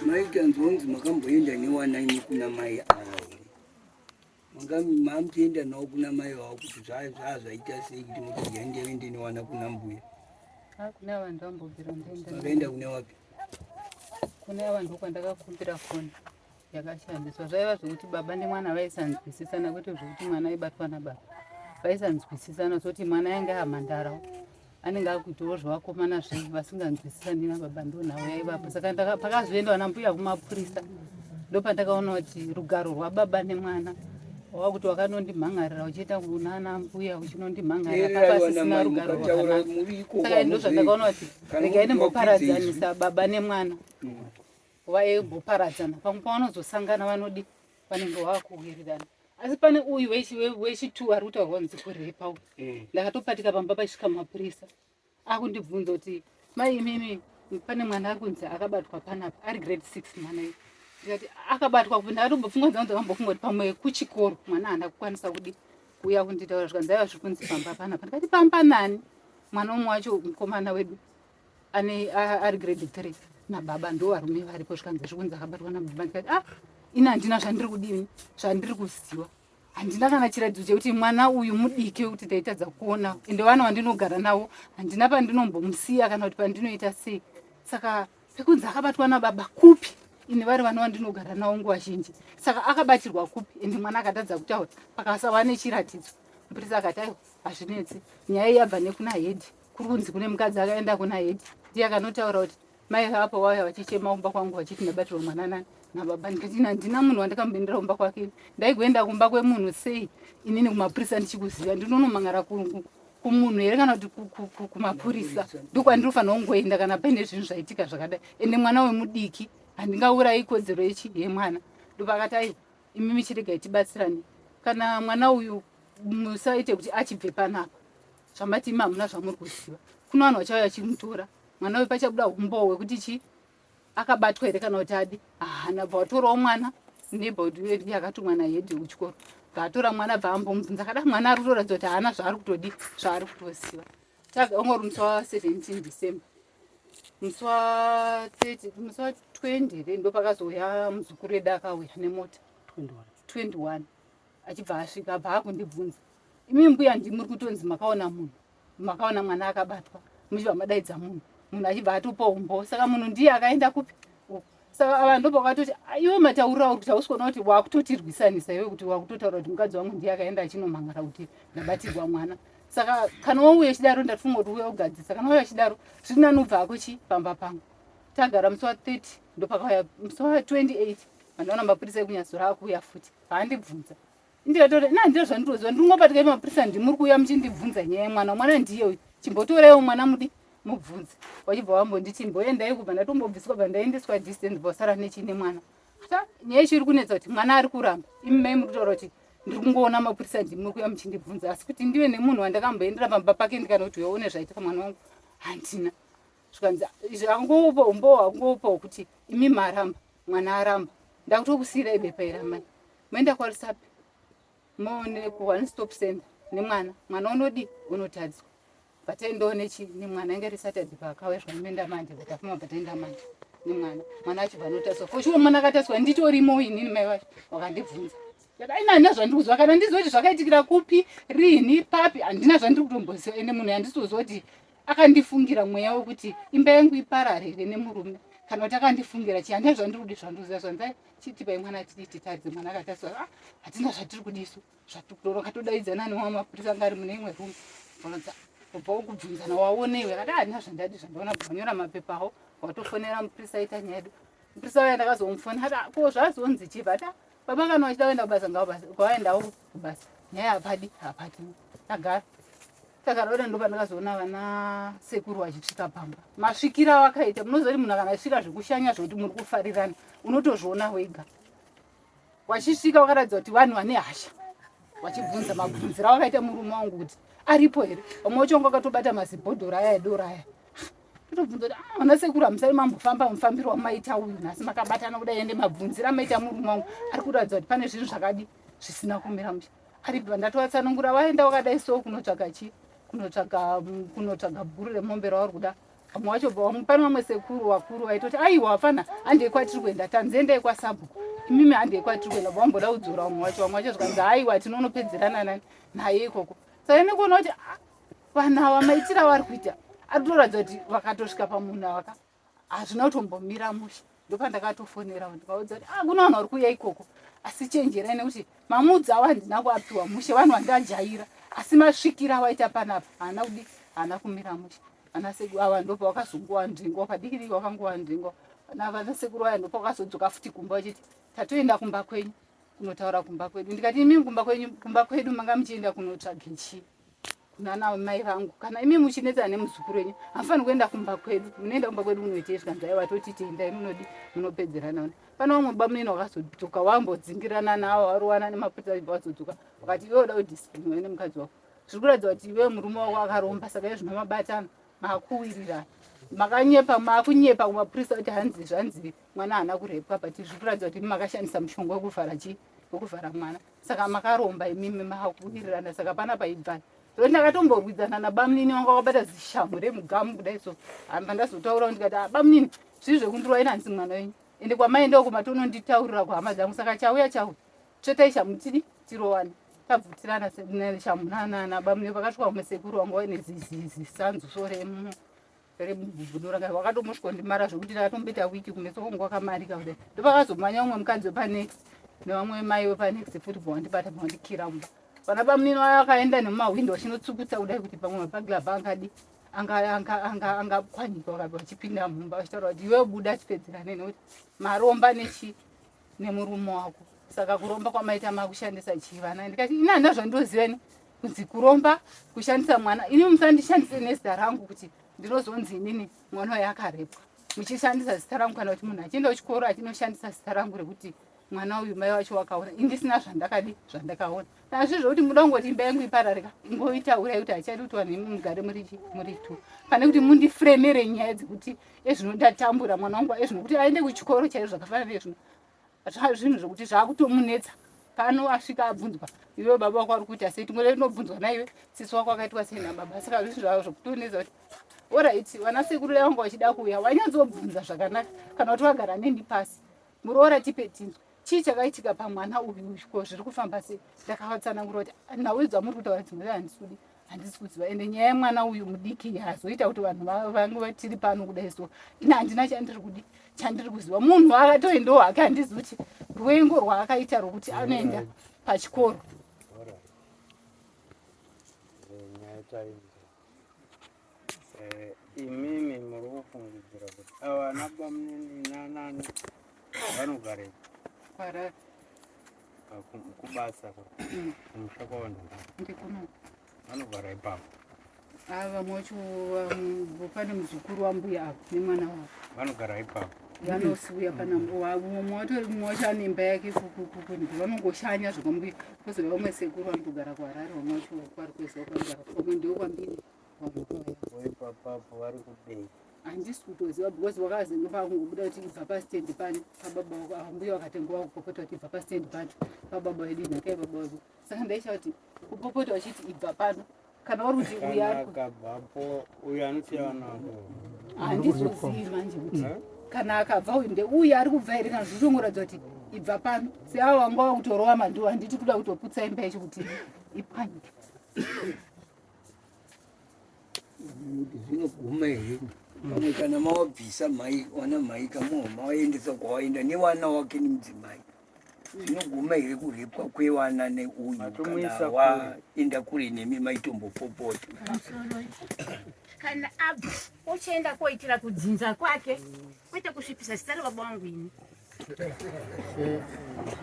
Maita nzonzi makamboenda newana imi kuna mai ava here? Mamutoenda nawo kuna mai vavo kuti zvaita sei kuti muti ndiende newana kuna mbuya? Kune vanhu vambobvira ndaenda. Makaenda kune wapi? Kune vanhu kwandakakumbira foni yakashandiswa. Zvaiva zvekuti baba nemwana vaisanzwisisana kwete zvekuti mwana aibatwa nababa. Vaisanzwisisana zoti mwana ainge amhandarawo. Anenge akuitawo zvevakomana zve vasinganzwisisani nababa ndonhau yaivapo. Saka pakazoendwa nambuya kumapurisa ndopandakaona kuti rugaro rwababa nemwana wakuti wakanondimhan'arira uchienda kunana mbuya uchinondimhan'arira papasisina rugaro rwakanaka. Saka ndozvandakaona kuti regai ndimboparadzanisa baba nemwana. Vaimboparadzana pamwe pavanozosangana vanodi vanenge vakuwirirana. Asi pane uyu wechitu ari kutaurwa kunzi kurepa uyu. Ndakatopatika pamba paisvika mapurisa akundibvunza kuti mai imimi pane mwana ari kunzi akabatwa panapa ari grade 6 mwana uyu. Ndikati akabatwa kupi? Ndakatombofunga dzangu dzakambofunga kuti pamwe kuchikoro mwana haana kukwanisa kudi kuuya kunditaura zvikanzi aiwa zviri kunzi pamba panapa. Ndikati pamba nani? Mwana umwe wacho mukomana wedu ane ari grade 3 nababa ndo varume varipo zvikanzi zviri kunzi akabatwa nababa. Ndikati ah ini handina zvandiri kudini zvandiri kuziva. Handina kana chiratidzo chekuti mwana uyu mudiki wekuti ndaitadza kuona ende vana vandinogara navo handina pandinombomusiya kana kuti pandinoita sei. Saka pekunzi akabatwa nababa kupi ini vari vana vandinogara navo nguva zhinji. Saka akabatirwa kupi ende mwana akatadza kutaura pakasava nechiratidzo. Mupurisa akati aiwa hazvinetsi nyaya iyi yabva nekuna head. Kuri kunzi kune mukadzi akaenda kuna head ndiye akanotaura kuti mai apo vauya vachichema kumba kwangu vachiti ndabatirwa mwana nani nababa. Ndikati ini handina munhu wandakamboendera kumba kwake. Ndaigoenda kumba kwemunhu sei inini kumapurisa ndichikuziva ndinonomangara Kumunhu here kana kuti kumapurisa? Ndokwandinofanira kungoenda kana paine zvinhu zvaitika zvakadai. Ende mwana wemudiki handingaurayi kodzero yechi yemwana. Ndopakati aiwa, imimi chiregai tibatsirane, kana mwana uyu musaite kuti achibve panapa. Zvamati imi hamuna zvamuri kuziva, kuna vanhu vachauya vachimutora mwana uyu, pachabuda umbowo hwekuti chi akabatwa here kana kuti adi haana. Bva watorawo mwana, neighborhood yedu yakatumwa nahedhi kuchikoro, bva atora mwana, bva ambomubvunza kada mwana ari kutoratidza kuti haana zvaari kutodi, zvaari kutoziva. Ongori musi wa 17 December, musi wa 30, musi wa 20 here, ndo pakazouya muzukuru edu, akauya nemota 21, achibva asvika, abva akundibvunza, imi mbuya ndimuri kutonzi makaona munhu, makaona mwana akabatwa, muchibva madaidza munhu, munhu achibva atopa umbo, saka munhu ndiye akaenda kupi? Saka ava ndopakatoti, iwe matauriro auri kuti hausi kuona kuti wakutotirwisanisa iwe, kuti wakutotaura kuti mukadzi wangu ndiye akaenda achinomhangara kuti ndabatirwa mwana. Saka kana wauya chidaro, ndatifunga kuti uya ugadzisa, kana wauya chidaro zviri nani ubva ako chi pamba pangu. Tagara musi wa30, ndopakauya musi wa28, vandaona mapurisa ekunyazora akuuya futi, vaandibvunza. Ndikatoti na ndiro zvandinoziva, ndingobatika mapurisa, ndimuri kuuya muchindibvunza nyaya yemwana, mwana ndiye uyu, chimbotoraiwo mwana mudi mubvunze. Wachibva wambonditi mboendai, kubva ndatombobviswa, bva ndaendeswa distance, bva nechine mwana. Ata nyaya ichi iri kunetsa kuti mwana ari kuramba, imi mai muri kutaura kuti ndiri kungoona mapurisa, ndimuri kuuya muchindibvunza, asi kuti ndive nemunhu wandakamboendera pamba pake ndikanoti uyaone zvaitika mwana wangu, handina. Zvikanzi izvi akangoupa umbowo, akangoupa wekuti imi maramba, mwana aramba, ndakutokusiyirai bepa iri amai, moenda kwaRusape moone kuOne Stop Center nemwana, mwana unodi unotadzwa. Bataendawo nechi nemwana, inge iri Saturday paakauya, zvikamuenda manje tafuma, bataenda manje nemwana, mwana achibva anotariswa. Foshuwa mwana akatariswa, nditorimo inini mai vacho wakandibvunza. Dai handina zvandiri kuziva, kana ndiziva kuti zvakaitikira kupi, rini, papi, handina zvandiri kutomboziva. Ende munhu handisitoziva kuti akandifungira mweya wekuti imba yangu iparare here nemurume, kana kuti akandifungira chii, handina zvandiri kudi zvandoziva. Zvanzai chitipai mwana tidi titaridze mwana akatariswa. Ah, hatina zvatiri kudisu zvatikutora. Katodaidzana nemamwe mapurisa anga ari mune imwe room, ubva wokubvunzana, waonewe? Akati handina zvandadi zvandaona. Bvanyora mapepa awo, watofonera mupurisa, aita nyaya yedu. Mupurisa uya ndakazomufona ati, ko zvazonzi chibva ati, baba kana wachida kuenda kubasa ngavaendawo kubasa, nyaya hapadi hapati. Tagara tagara oda, ndo pandakazoona vana sekuru vachisvika pamba. Masvikiro awakaita, munoziva kuti munhu kana asvika zvekushanya zvokuti muri kufarirana, unotozviona wega. Wachisvika wakaratidza kuti vanhu vane hasha, wachibvunza mabvunziro awakaita murume wangu kuti aripo here. Vamwe wacho wanga wakatobata mazibhodhoro aya edoro aya. Totobvunza kuti, ah, vana sekuru, hamusari mambofamba mufambiro wamaita uyu nhasi makabatana kudai, ende mabvunziro amaita murume wangu ari kuratidza kuti pane zvinhu zvakadi zvisina kumira musha. Aripo ndatovatsanangura, waenda wakadai so kunotsvaga chi kunotsvaga bhuru remombe rauri kuda. Vamwe wacho, pane vamwe sekuru vakuru vaitoti, aiwa hapana, handei kwatiri kuenda, tanzi endai kwasabhuku, imimi handei kwatiri kuenda. Vamboda kudzora vamwe wacho, vamwe wacho zvikanzi aiwa, tinonopedzerana nani naye ikoko. Saka nekuona kuti ah, vanhu ava maitiro avari kuita ari kutoratidza kuti vakatosvika pamunhu avaka hazvina kutombomira mushe. Ndopandakatofonera ndikaudza kuti, ah, kuna vanhu vari kuuya ikoko, asi chenjerai nekuti mamudzi avo handina kuapiwa mushe, vanhu vandajaira, asi masvikiro awaita panapa haana kudi haana kumira mushe. Vana sekuru ava ndopa wakazonguva nzvingwa padiki diki, wakanguva nzvingwa vana sekuru aya, ndopa wakazodzoka futi kumba vachiti tatoenda kumba kwenyu kunotaura kumba kwedu. Ndikati, imi kumba kwenyu, kumba kwedu manga muchienda kunotsvage chii kunana mai vangu? Kana imi muchinetsana nemuzukuru wenyu, hamufaniri kuenda kumba kwedu. Munoenda kumba kwedu munoitei? Zvikanzi aiwa, toti endai munodi munopedzerana. Ona pane vamwe bamunini wakazodzoka, wambodzingirana navo, warowana nemapurisa, wazodzoka wakati, iwe uda kudisciplinwa nemukadzi wako, zviri kuratidza kuti iwe murume wako akaromba, saka izvo zvinomabatana makuwirirana, makanyepa, makunyepa kumapurisa kuti hanzi zvanzi mwana haana kurepwa, but zviri kuratidza kuti makashandisa mushonga wekuvhara chii, wekuvhara mwana, saka makaromba imimi, makuwirirana, saka pana paibvai. So ndakatomborwidzana nabamunini wanga wakabata zishamhu remugamu kudai, so hamba ndazotaura ndikati, ah, bamunini, zvii zvekundirwa inanzi mwana wenyu, ende kwamaendawo kumatononditaurira kuhama dzangu, saka chauya chauya, tsvetai shamu tidi tirowane. Tabvutirana shamu nabamunini, pakasvika umwe sekuru wanga waine zisanzu so remubvundu ranga wakatomusvika ndimara zvokuti ndakatomboita wiki kumeso kwangu kwakamarika kudai. Ndopakazomanya umwe mukadzi wepanext nevamwe mai wepanext futi, bva wandibata, bva wandikira mumba. Vana bamunini vaya vakaenda nemumahwindo vachinotsukutsa kudai kuti pamwe mapaglavha angadi angapwanyika, vakabva vachipinda mumba vachitaura kuti, iwe buda tipedzerane, nekuti maromba nechi nemurume wako, saka kuromba kwamaita makushandisa chii vana. Ndikati, ina handina zvandinoziva ini. Kunzi kuromba kushandisa mwana. Ini musandishandise nezita rangu kuti ndinozonzi inini mwana uyo akarepwa. Muchishandisa zita rangu kana kuti munhu achienda kuchikoro achinoshandisa zita rangu rekuti mwana uyu mai wacho wakaona. Ini ndisina zvandakadi zvandakaona. Kana zviri zvekuti muda kungoti imba yangu ipararika ingoitaurai kuti hachadi kuti vanhu imi mugare muri two. Pane kuti mundifremere nyaya dzekuti ezvino ndatambura mwana wangu ezvino kuti aende kuchikoro chaizvo zvakafanana nezvino. Zvinhu zvekuti zvakutomunetsa pano asvika abvunzwa iwe baba wako ari kuita sei tingode tinobvunzwa naiwe sisi wako akaitwa sei nababa saka zvinhu zvavo zvokutonetsa kuti orit vana sekuru dai vanga vachida kuuya wanyatsobvunza zvakanaka kana kuti wagara neni pasi muroora tipe tinzwe chii chakaitika pamwana uyu ko zviri kufamba sei ndakavatsanangura kuti nhau idzo amuri kutaura dzimwe handisudi handisi kuziva ende nyaya yemwana uyu mudiki yazoita kuti vanhu vange vatiri pano kudai so ini handina chandiri kudi chandiri kuziva munhu akatoendawo hake handizi kuti rwengo rwaakaita rwokuti anoenda pachikoro eh, imimi muri kufungidzira kuti ava nabamunini nanani vanogarepi kubasa kumusha kwavanhu ndikuno vanogara ipapo ava vamwe vacho pane muzukuru wambuya avo nemwana wavo vanogara ipapo vanosiuya pana mumwe watori mumwe wacho ane imba yake kukunzi vanongoshanya zvekwambuya kozova vamwe sekuru vanotogara kuharare vamwe vacho kwari kwezwa kwanogara vamwe ndiwo kwambiri vamwe kwavaya ipapapo vari kudei handisi kutoziva because wakazenge pakungobuda kuti ibva pastand pani pababa wako ava mbuya vakatenga vakupopota kuti ibva pastand pano pababa vedu inhaka yebaba vedu saka ndaisha kuti kupopota vachiti ibva pano kana uri kuti uyo ari akabvapo uyo anosiya vana vako handizozivi manje kuti kana akabva uyu ndeuyu ari kubva here kana zvitongoratidza kuti ibva pano seavo vanga vakutorova mandiwo handiti kuda kutoputsa imba yacho kuti ipwanyike kuti zvinoguma here pamwe kana mawabvisa mai wana mai kamuho mawaendesa kwawaenda newana wake nemudzimai zvinoguma here kurepwa kwewana neuyu kana waenda kure nemi maitombopopota kana abva ochienda koitira kudzinza kwake kwete kusvipisa zita rababa wangu ini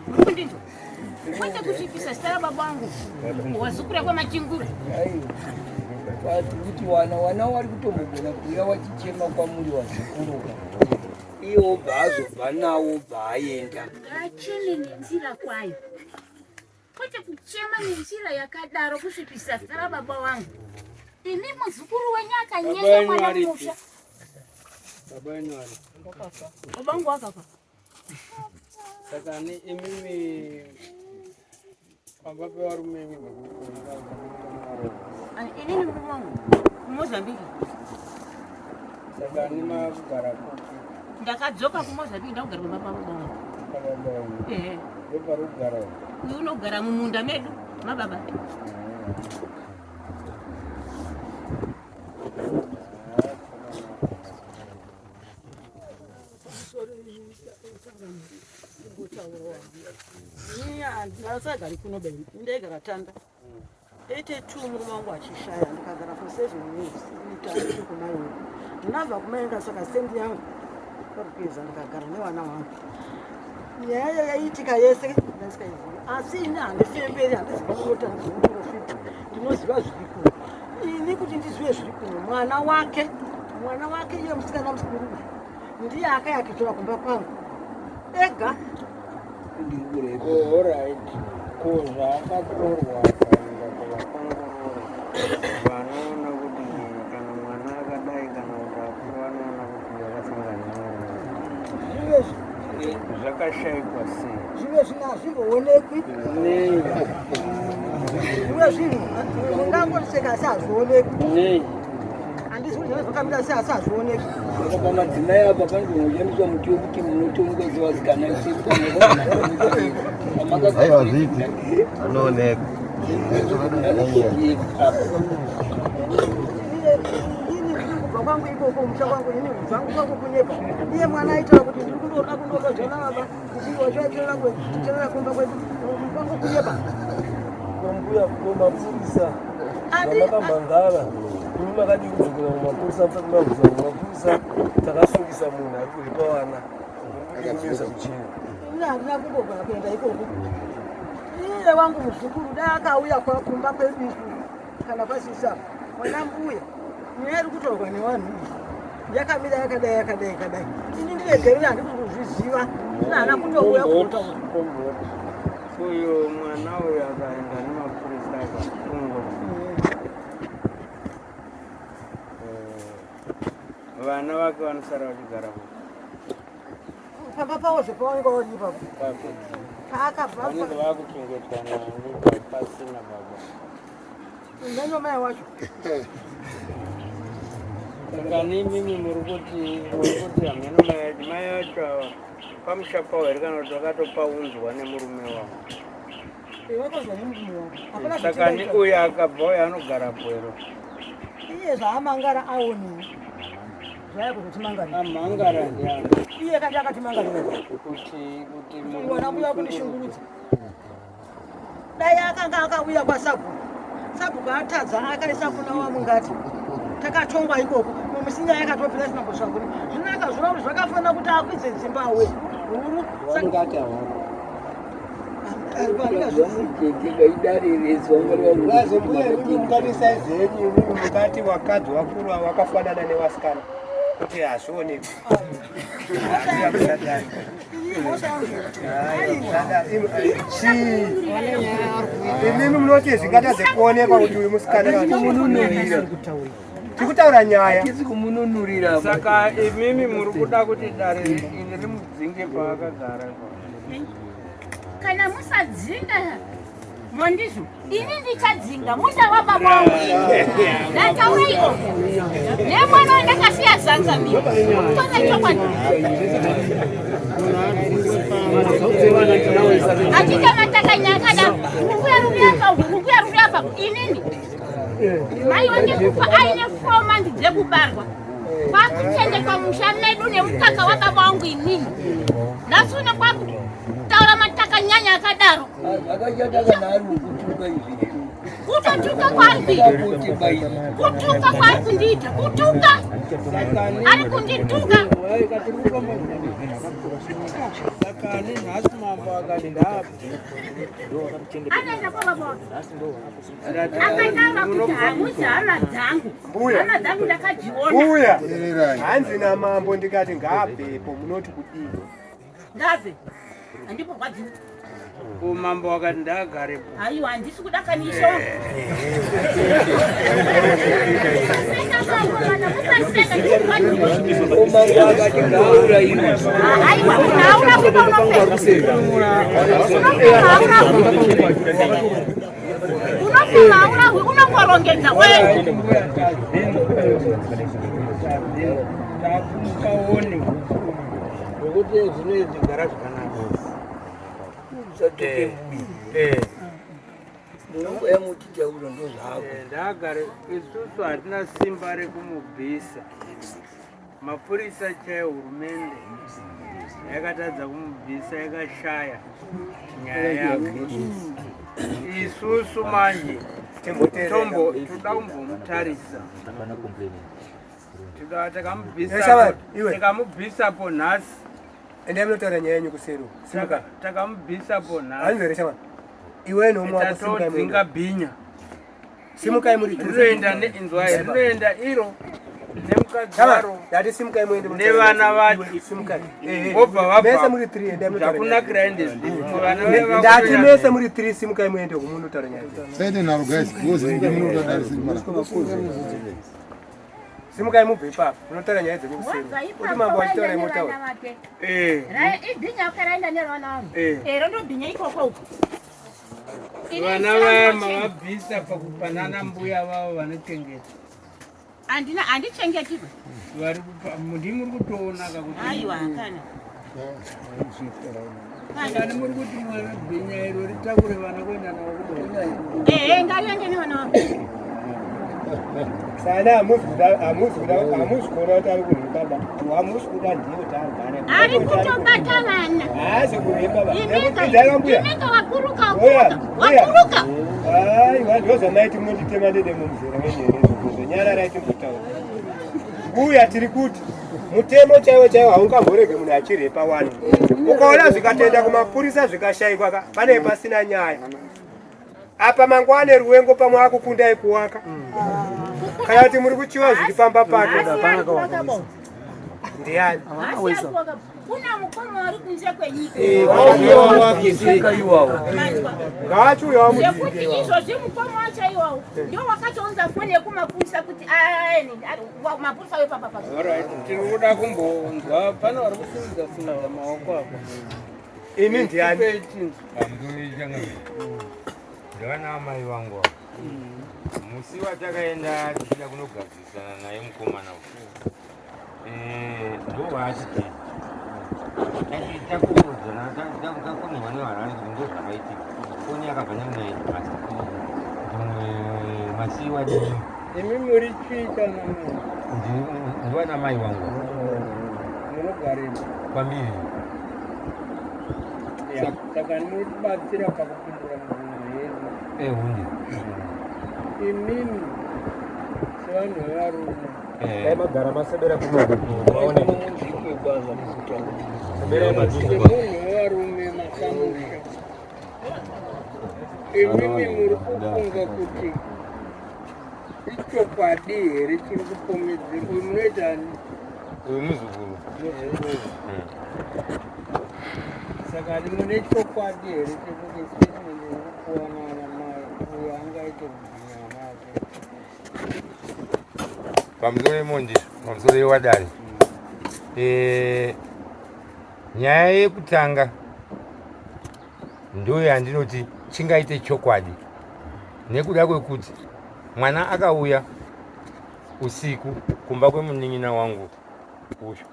Mukundinzwa? Kwete kusvipisa zita rababa wangu. Wazukura kwamachingura. Kuti wana wana wari kutombogona kuuya wachichema kwamuri wazukuruka. Iye obva azobva nawo obva aenda. Ngacheme nenzira kwayo. Kwete kuchema nenzira yakadaro kusvipisa zita rababa wangu. Imi muzukuru wenyu akanyenga mwana musha. Baba wenyu ari. Baba wangu wakafa. Saka ni imimi pamba pevarume imi Inini murume wangu kuMozambique. Saka ni makugara kupi? Ndakadzoka kuMozambique ndakugara pamba pababa wangu. Pababa wenyu. Ehe. Ndopari kugara. Uyu unogara mumunda medu mababa. Ndasagari kuno beni ndaigara tanda 82 murume wangu achishaya ndikagara for 7 years ndiri kumainga ndinabva kumainga saka stendi yangu parupeza ndikagara nevana vangu nyaya yaiitika yese ndasikazivi asi ini handifemberi handiziva kurota handiziva kuprofita ndinoziva zviri kuno ini kuti ndizive zviri kuno mwana wake mwana wake iye musikana mukuru ndiye akayakitora kumba kwangu ega Alright. Ko zvaakatorwa akaenda kuvakongorori vanoona kuti kana mwana akadai kana kuti akuru vanoona kuti yakasangana nemurume zvakashaikwa sei zvimwe zvinhu hazvimboonekwi nei zvimwe zvinhu ungangoriseka asi hazvionekwi nei handisi kuti zvakamira sei asi hazvionekwi Saka pamadzimai apa panogona kushandiswa muti wekuti munotongwa sevasikana Aiwa zvipi anooneka. Ini ndiri kubva kwangu ikoko musha kwangu ini zvangu kwangu kunyepa iye mwana aitaura kuti ndiri kundoda kundoka baba wachoachitorera kumba kwedu kwangu kunyepa mbuya mapurisa vamakamhangara imi makadii kudzokera kumapurisa musati mabvisa kumapurisa takasungisa munhu ari kuripa vana murikudikumisa kuchini ini handina kumbogona kuenda ikoko iye wangu muzukuru dai akauya kumba kwedu isu Kana kwasisa mwana mbuya, nyaya iri kutorwa nevanhu iyi yakamira yakadai yakadai yakadai. Ini ndiregerera, handisi kuzviziva, ina haana kutouya kuzotaura. Uyo mwana uyo akaenda nemapurisa akasungwa. Vana vake vanosara vachigara kupi? Pamba pavo zvepavanenge vari ipapo. Paakabva vanenge vakuchengetwa nani pasina baba? Nani mai wacho? Saka nemimi muri kuti hameno mai vacho ava pamusha pavo here kana kuti vakatopaunzwa nemurume wavo? Vakazwa nemurume wavo. Hapana Saka ni uyo akabva uyo anogarapo here? Iye zvaamangara aoni. Zvaya kuzotimangarira. Amangara ndiani? Iye kati akatimangarira. Kuti mwana mbuya kundishungurudza. Dai akanga akauya kwasabhuku. Sabhuku atadza akaisa kuna wamungati. Takatongwa ikoko. Mumisinya yakatopinda isina kusvakura. Zvino akazviona kuti zvakafanira kuti akwidze dzimbahwe huru. Wamungati havako. Mbuya imimi mungati saizi yenyu imimi mungati wakadzi wakuru wakafanana newasikana kuti hazvionekwi. Imimi munoti zvingatadze kuonekwa kuti uyu musikana tikutaura nyaya kumununurira. Saka imimi muri kuda kuti dare iri rimudzinge paakagara? Kana musadzinga mondizvo, ini ndichadzinga munda wababa wangu ini. Ndataura ikoko nemwana wandakasiya zanzamira kutona chokwadi achiita matakanya akadaro, rukuya ruri apa, rukuya ruri apa. Inini mai wange kufa aine 4 months dzekubarwa, kwakuchengetwa musha medu nemukaka wababa wangu. Inini nhasi uno kwakutaura matakanyanya akadaro. Akashata kana ari kutuka izvi. Kutotuka kwaari kuita, kutuka kwaari kundiita, kutuka ari kundituka. Saka ani nhasi mambo akati ndaapo? Anoenda kwababa wake akataura kuti hamuzi hama dzangu. Mbuya. Hama dzangu ndakadziona. Mbuya, hanzi namambo ndikati ngaabvepo, munoti kudii? Ngabve, handiporwadziwa. Umambo wakati ndaagarepo. Aiwa, handisi kuda kanisho. Umambo akati ngaaurayiwe. Aiwa, hauna kuba, unofema, unofema, hauna, unofema, hauna, unongorongedza wewe. Takukaone nokuti zvinoizvi gara zvakanaka. Usatuke mbuya. Munongoya muchitaura ndozvako. Ndaagare, isusu hatina simba rekumubvisa. Mapurisa chaiyo, hurumende yakatadza kumubvisa, yakashaya nyaya yake. Isusu manje tombo toda kumbomutarisa. Toda Shamwari, iwe. takamubvisapo nhasi. Endai munotaura nyaya yenyu kuseri. Simuka. Takamubvisapo nhasi. Hanzi shamwari, iwe nomwe wako simukai Tatodzinga muende. bhinya. Simukai muri two. Rinoenda neinzwai, rinoenda iro nemukadzi Shamwari, waro ndati simukai muende munotaura nevana nyaya vacho. dzenyu. Simukai. Eh, eh. Vobva vabva. Mese muri three, endai munotaura nyaya. Zvakunakira ende vana vaya Ndati mese muri three, simukai muende kumunotaura nyaya dzenyu. Saite nharo guys, because ndinoda darisi mara. Simukai mubve ipapo, munotaura nyaya dzenyu kuseri. Wabva Kuti ipapo mambo waenda achitaura nevana motaura. vake. Eh. Ibhinya wake raenda nevana vangu. Eh. Ero ndobhinya ikoko uko. Ini Vana ndisina vaya kuchengeta. mavabvisa pakupanana mbuya vavo vanochengeta. Handina, handichengetirwe. Vari kupa ndimuri kutoona kakuti Aiwa, kana kani muri kuti mwana bhinya iro ritakure vana kuenda navo kudo. Ehe, ngariende nevana vangu. Sana hamuzi kuona kuti ari kurepa ba. Hamuzi kuda ndiye kuti agare. Ari kutobata vana. Haasi kurepa ba. Imika. Inzai mbuya. Imika, wakuruka. Mbuya, wakuruka, wakuruka. Aiwa, ndozvamaiti munonditema nedemo muzera wenyu here izvozvo. Nyararai timbotaura. Mbuya, tiri kuti mutemo chaiwo chaiwo haungamborege munhu achirepa wani. Ukaona zvikatoenda kumapurisa zvikashayikwa ka, pane pasina nyaya. Apa mangwana ruwengo pamwe akukundai kuwaka. Kana kuti muri kuchiwa zviri pamba pake. Ndiani? Kuna mukoma wari kunze kwenyika. Eh, Ngaachiuya Zvekuti izvozvi mukoma wacho iwawo ndio wakatounza foni yekumapurisa kuti aende mapurisa ayo papa papa. Alright, tiri kuda kumbonzwa pane vari kusimudza simudza maoko apa. Ini ndiani? Ndavana amai vangu ava. Musi watakaenda tichida kunogadzirisana naye mukomana uyu. Eh, ndovaachiti takuudzana takukonehwa nevarari kuti ndozvakaitika. Foni yakabva nekuna headmaster. Ndimwe masiwa dini. Imi muri chii kana mai? Ndivana mai vangu. Munogarira. Kwambiri. Saka munotibatsira pakupindura mibvunzo yedu. Ehunde. Imimi sevanhu vevarume. Dai magara masebera kumaone. Semunhu wevarume masamusha. Imimi muri kufunga kuti ichokwadi here chiri kupomedzerwa? Uyu munoita ani? Uyu muzukuru. Muzukuru. Saka mune chokwadi here chekuti statement iri kupuwa nana mai uyo angaite kubhinya vana vake? Pamusoro yemondi, pamusoro yewadare. Eh, nyaya yekutanga ndiyo yandinoti chingaite chokwadi nekuda kwekuti mwana akauya usiku kumba kwemunin'ina wangu uyu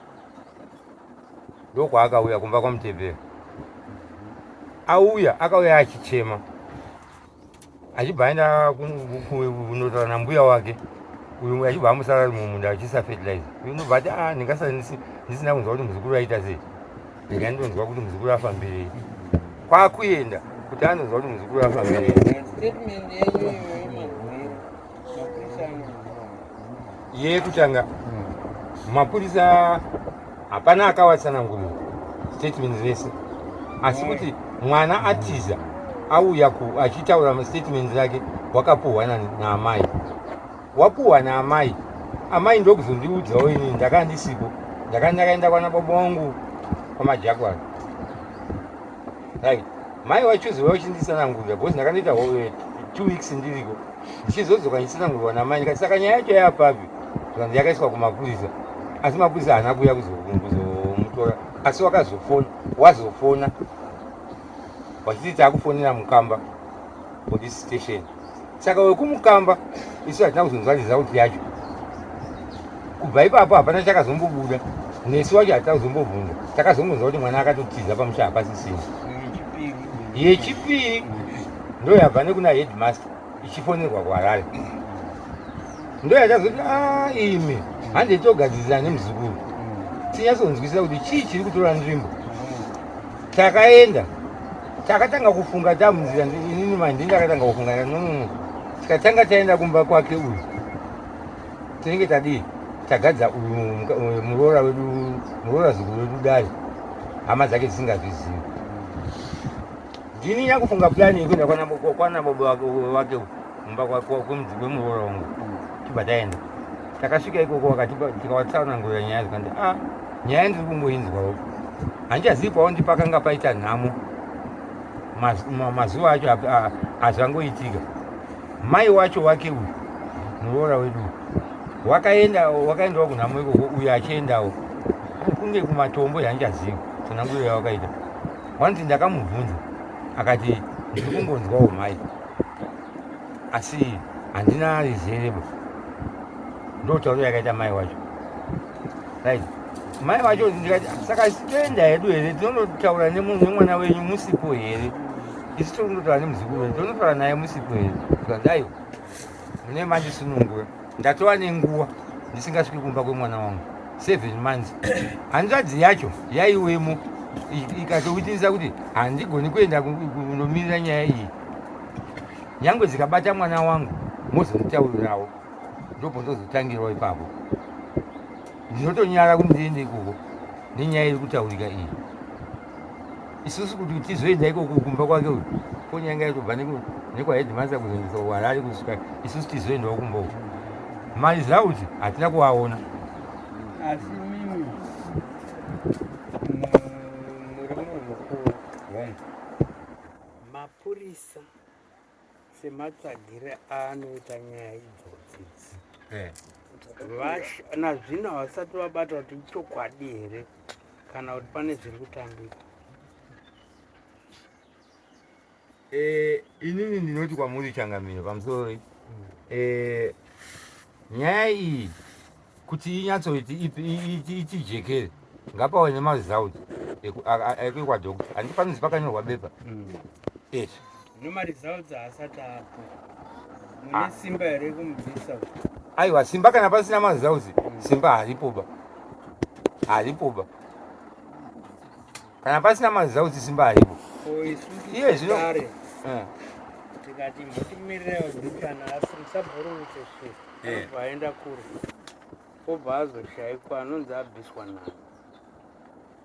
ndokwaakauya kumba kwamutepera auya akauya achichema achibva aenda kunotaura nambuya wake uyu achibva amusara ari mumunda achiisa fertilizer uyu unobva ati ah ndingasara ndisina kunzwa kuti muzukuru aita sei ndika ndonzwa kuti muzukuru afambirei kwakuenda kuti anonzwa kuti muzukuru afambirei yekutanga mapurisa hapana akawatsanangurira statement rese asi kuti mwana atiza auya achitaura mastatements ake wakapuhwa naamai wapuhwa naamai amai ndokuzondiudzawo inini ndakanga ndisipo ndakanga ndakaenda kwana baba wangu kwamajakwara right mai vachizouya vachinditsanangurira because ndakandoita 2 weeks ndiriko ndichizodzoka ndichitsanangurirwa namai ndikati saka nyaya yacho yapapi zvikanzi yakaiswa kumapurisa asi mapurisa haana kuuya kuzomutora asi wakazofona wazofona vachiti takufonera mukamba police station saka wekumukamba isu hatina kuzonzwa result yacho kubva ipapo hapana chakazombobuda nesu wacho hatina kuzombobvunza takazongonzwa kuti mwana akatotiza pamusha hapasisina yechipiri ndo yabva nekuna headmaster ichifonerwa kuharare ndo yatazoti a ah, imi hande togadzirira nemuzukuru tinyatsonzwisisa kuti chii chiri kutora nzvimbo takaenda takatanga kufunga tamunzira inini mandi ndakatanga kufunga nonono tikatanga taenda kumba kwake uyu tinenge tadii tagadza uyu muroora wedu muroora zukuru wedu dare hama dzake dzisingazvizivi ndini nyakufunga plani yekuenda kwana baba wake mumba kwemuroora wangu tibva taenda takasvika ikoko tikawatsanangurira nyaya zvikanzi a ah, nyaya ndiri kungoinzwawo handichazivi kwaondi pakanga paita nhamo mazuva acho azvangoitika mai wacho wake uyu muroora wedu wakaenda wakaendawo kunhamo ikoko uyu achiendawo kunge kumatombo yandichazivi tsananguriro yawakaita wanzi ndakamubvunza akati ndiri kungonzwawo mai asi handina rizerebo ndotauro yakaita mai wacho right mai vacho ndikati saka toenda hedu here tinonotaura nemwana wenyu musipo here isu tiri kundotaura nemuzukuru wedu tonotaura naye musipo here zvikanzi aiwa mune mandisunungura ndatova nenguva ndisingasviki kumba kwemwana wangu seven months hanzvadzi yacho yaiwemo ikatowitinisa kuti handigoni kuenda kunomirira nyaya iyi nyangwe dzikabata mwana wangu mozonditaurirawo ndopondozotangirawo ipapo ndinotonyara kuti ndiende ikoko nenyaya iri kutaurika iyi. Isusu kuti tizoenda ikoko kumba kwake uyu, foni yanga yatobva nekwaheadmaster kuzoendeswa kuHarare kusvika isusu tizoendawo kumba uku. Maresults hatina kuaona. Asi mimi muri munhu mukuru. Mapurisa sematsvagire aanoita nyaya idzodzi idzi eh. nazvino havasati vabata kuti ichokwadi here kana kuti pane zviri kutambika. Eh, inini ndinoti kwamuri changamire pamusoro eh, nyaya iyi kuti inyatsoiti itijekere ngapave nemaresults ekwadoctor handiti panonzi pakanyorwa bepa mm. Yes. No maresults haasati apo. Mune ah. simba here kumubvisa? Aiwa simba kana pasina maresults simba haripo ba. Haripo ba. Kana pasina maresults simba haripo. Iye zvino. Eh. Tikati mbotimirirawo kana asi musabhururutse swe. Eh. Vaenda kure. Obva azoshaikwa anonzi abviswa nani.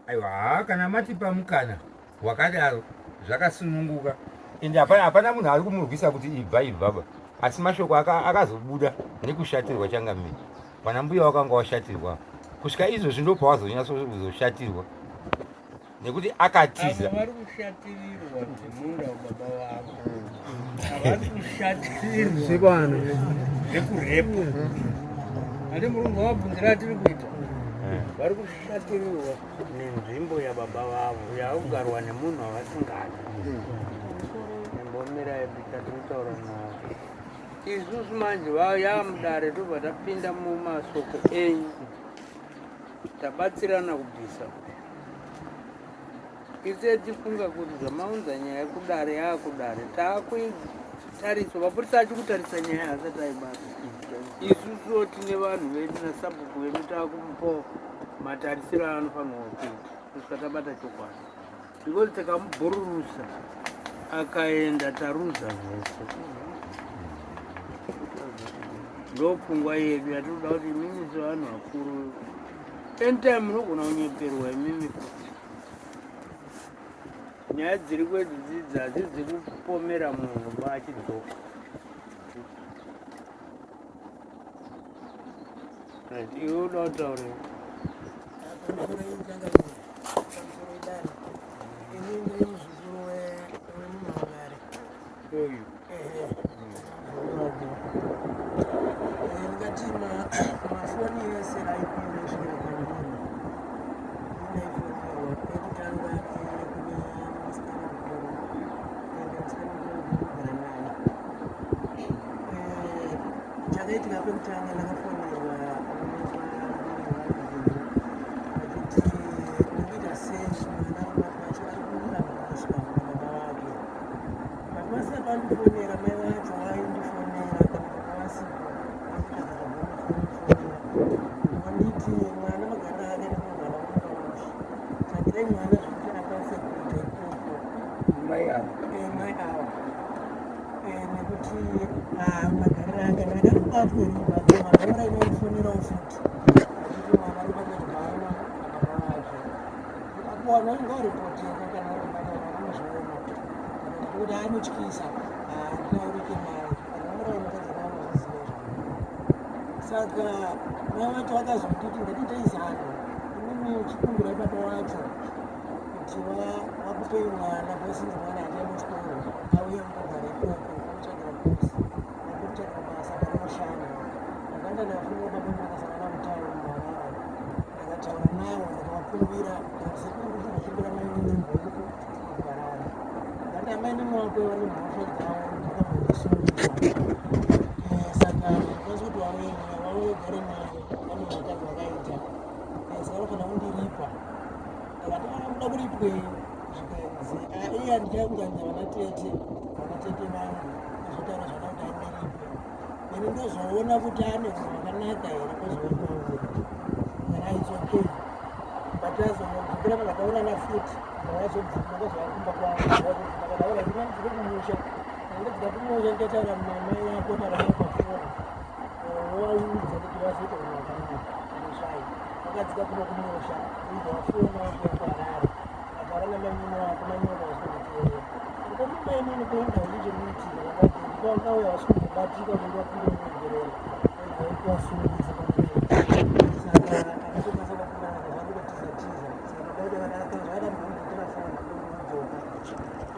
Aiwa haa kana matipa mukana wakadaro zvakasununguka ende hapana hapana munhu ari kumurwisa kuti ibva ibvaba asi mashoko akazobuda aka nekushatirwa changamire vana mbuya wakanga washatirwa kusvika izvozvi ndopawazonyatsozoshatirwa nekuti akatiza vari kushatirirwa dzimunda wababa vavo havasi kushatirirwa zvekurepa ati murungu wabvunzira atiri kuita eh. vari kushatirirwa nenzvimbo yababa vavo yakugarwa nemunhu wavasingadi imbomirai bika tinotaura navo isusu manje vayamudare tobva tapinda mumasoko enyu tabatsirana kubvisa Ise tifunga kuti zvamaunza nyaya kudare yaakudare taakuitarisa mapurisa achikutarisa nyaya asati aibata isusuwo tine vanhu vedu nasabhuku vedu taakumupawo matarisiro aanofanirwa kuita kusvika tabata chokwadi because tikamubhururusa akaenda taruza zvese ndopfungwa yedu yatinoda kuti imimi sevanhu vakuru anytime munogona kunyeperwa imimi futi nyaya dziri kwedzidzidzi hadzizi kupomera munhu ba achidzoka right iwe uda kutaura uyu ndingati mafoni ese aipinda kusvikira kwandiri ndaifonerwa pekutanga kune musikana mukuru ende musikana mukuru ndinogara naye chakaitika pekutanga ndakafonerwa vachiti ndikuita sei mwana wacho ari kuramba kusvika baba vake But vasati vandifonera mai vacho vaindifonera kana baba vasipo vakutakatafonera vanditi mwana magariro ake nemunhu anamukamusha tsvagirai mwana zvekuti akwanise kuita ikoko mai ava eh, mai ava eh, nekuti ah, magariro ake ndakatobatwe riba vanhu vaindifonerawo futi vachiti mwana ari kubatwa bhaana baba vake Akuwana ngauripoteka kana uri mwana unozviona kuti anotyisa handitaurike naye anomuraya mukadzi anozviziva saka mai vacho vakazonditi ngatiitei zano imimi chikumbira baba wacho kuti vakupei mwana bosinzi mwana handiende kuchikoro auye kugara ikoko omutsvagira kosi vakutsvagira basa panoshanda ndakaenda ndafunga baba ndakasangana mutauni muharare ndakataura navo ndikavakumbira ndikati sekuru ndiri kukumbira mainini mhoko kuharare ndati amainini wako vari mhosva dzavo ndakambozvisungira eh, saka ndikwanisa kuti vauye vauye gare naye vane zvakati vakaita eh, saka vanofanira kundiripa ndakati ah, muda kuripwei zvikanzi ah, iye andichaunganidza vana tete vana tete vangu azotaura zvada kuti andiripe ini ndozoona kuti ane hunhu hwakanaka here kozoumauri kana it's okay but azodzokera vakataurana futi ndavazobvuma kozvakumba kwavo ndikataura kumusha ndadzika kumusha ndikataura namai vako taura navo pafoni wovaudza kuti vazoita hunhu hwakanaka anosvai vakadzika kuno kumusha ubva wafona wakuya kuharare. Taura namainini wako, mainini wako havasi kumboteerera. Ndikati mainini kuenda chii chiri kuitika vakati ndikauya havasi kumbobatika kuti ndivapinde muregerero. Kuwasungudza saka akatokwanisa kuvakumbira zvakatotiza tiza. Saka baba vedu vakati zvakada ndinomuitira foni ndodzoka.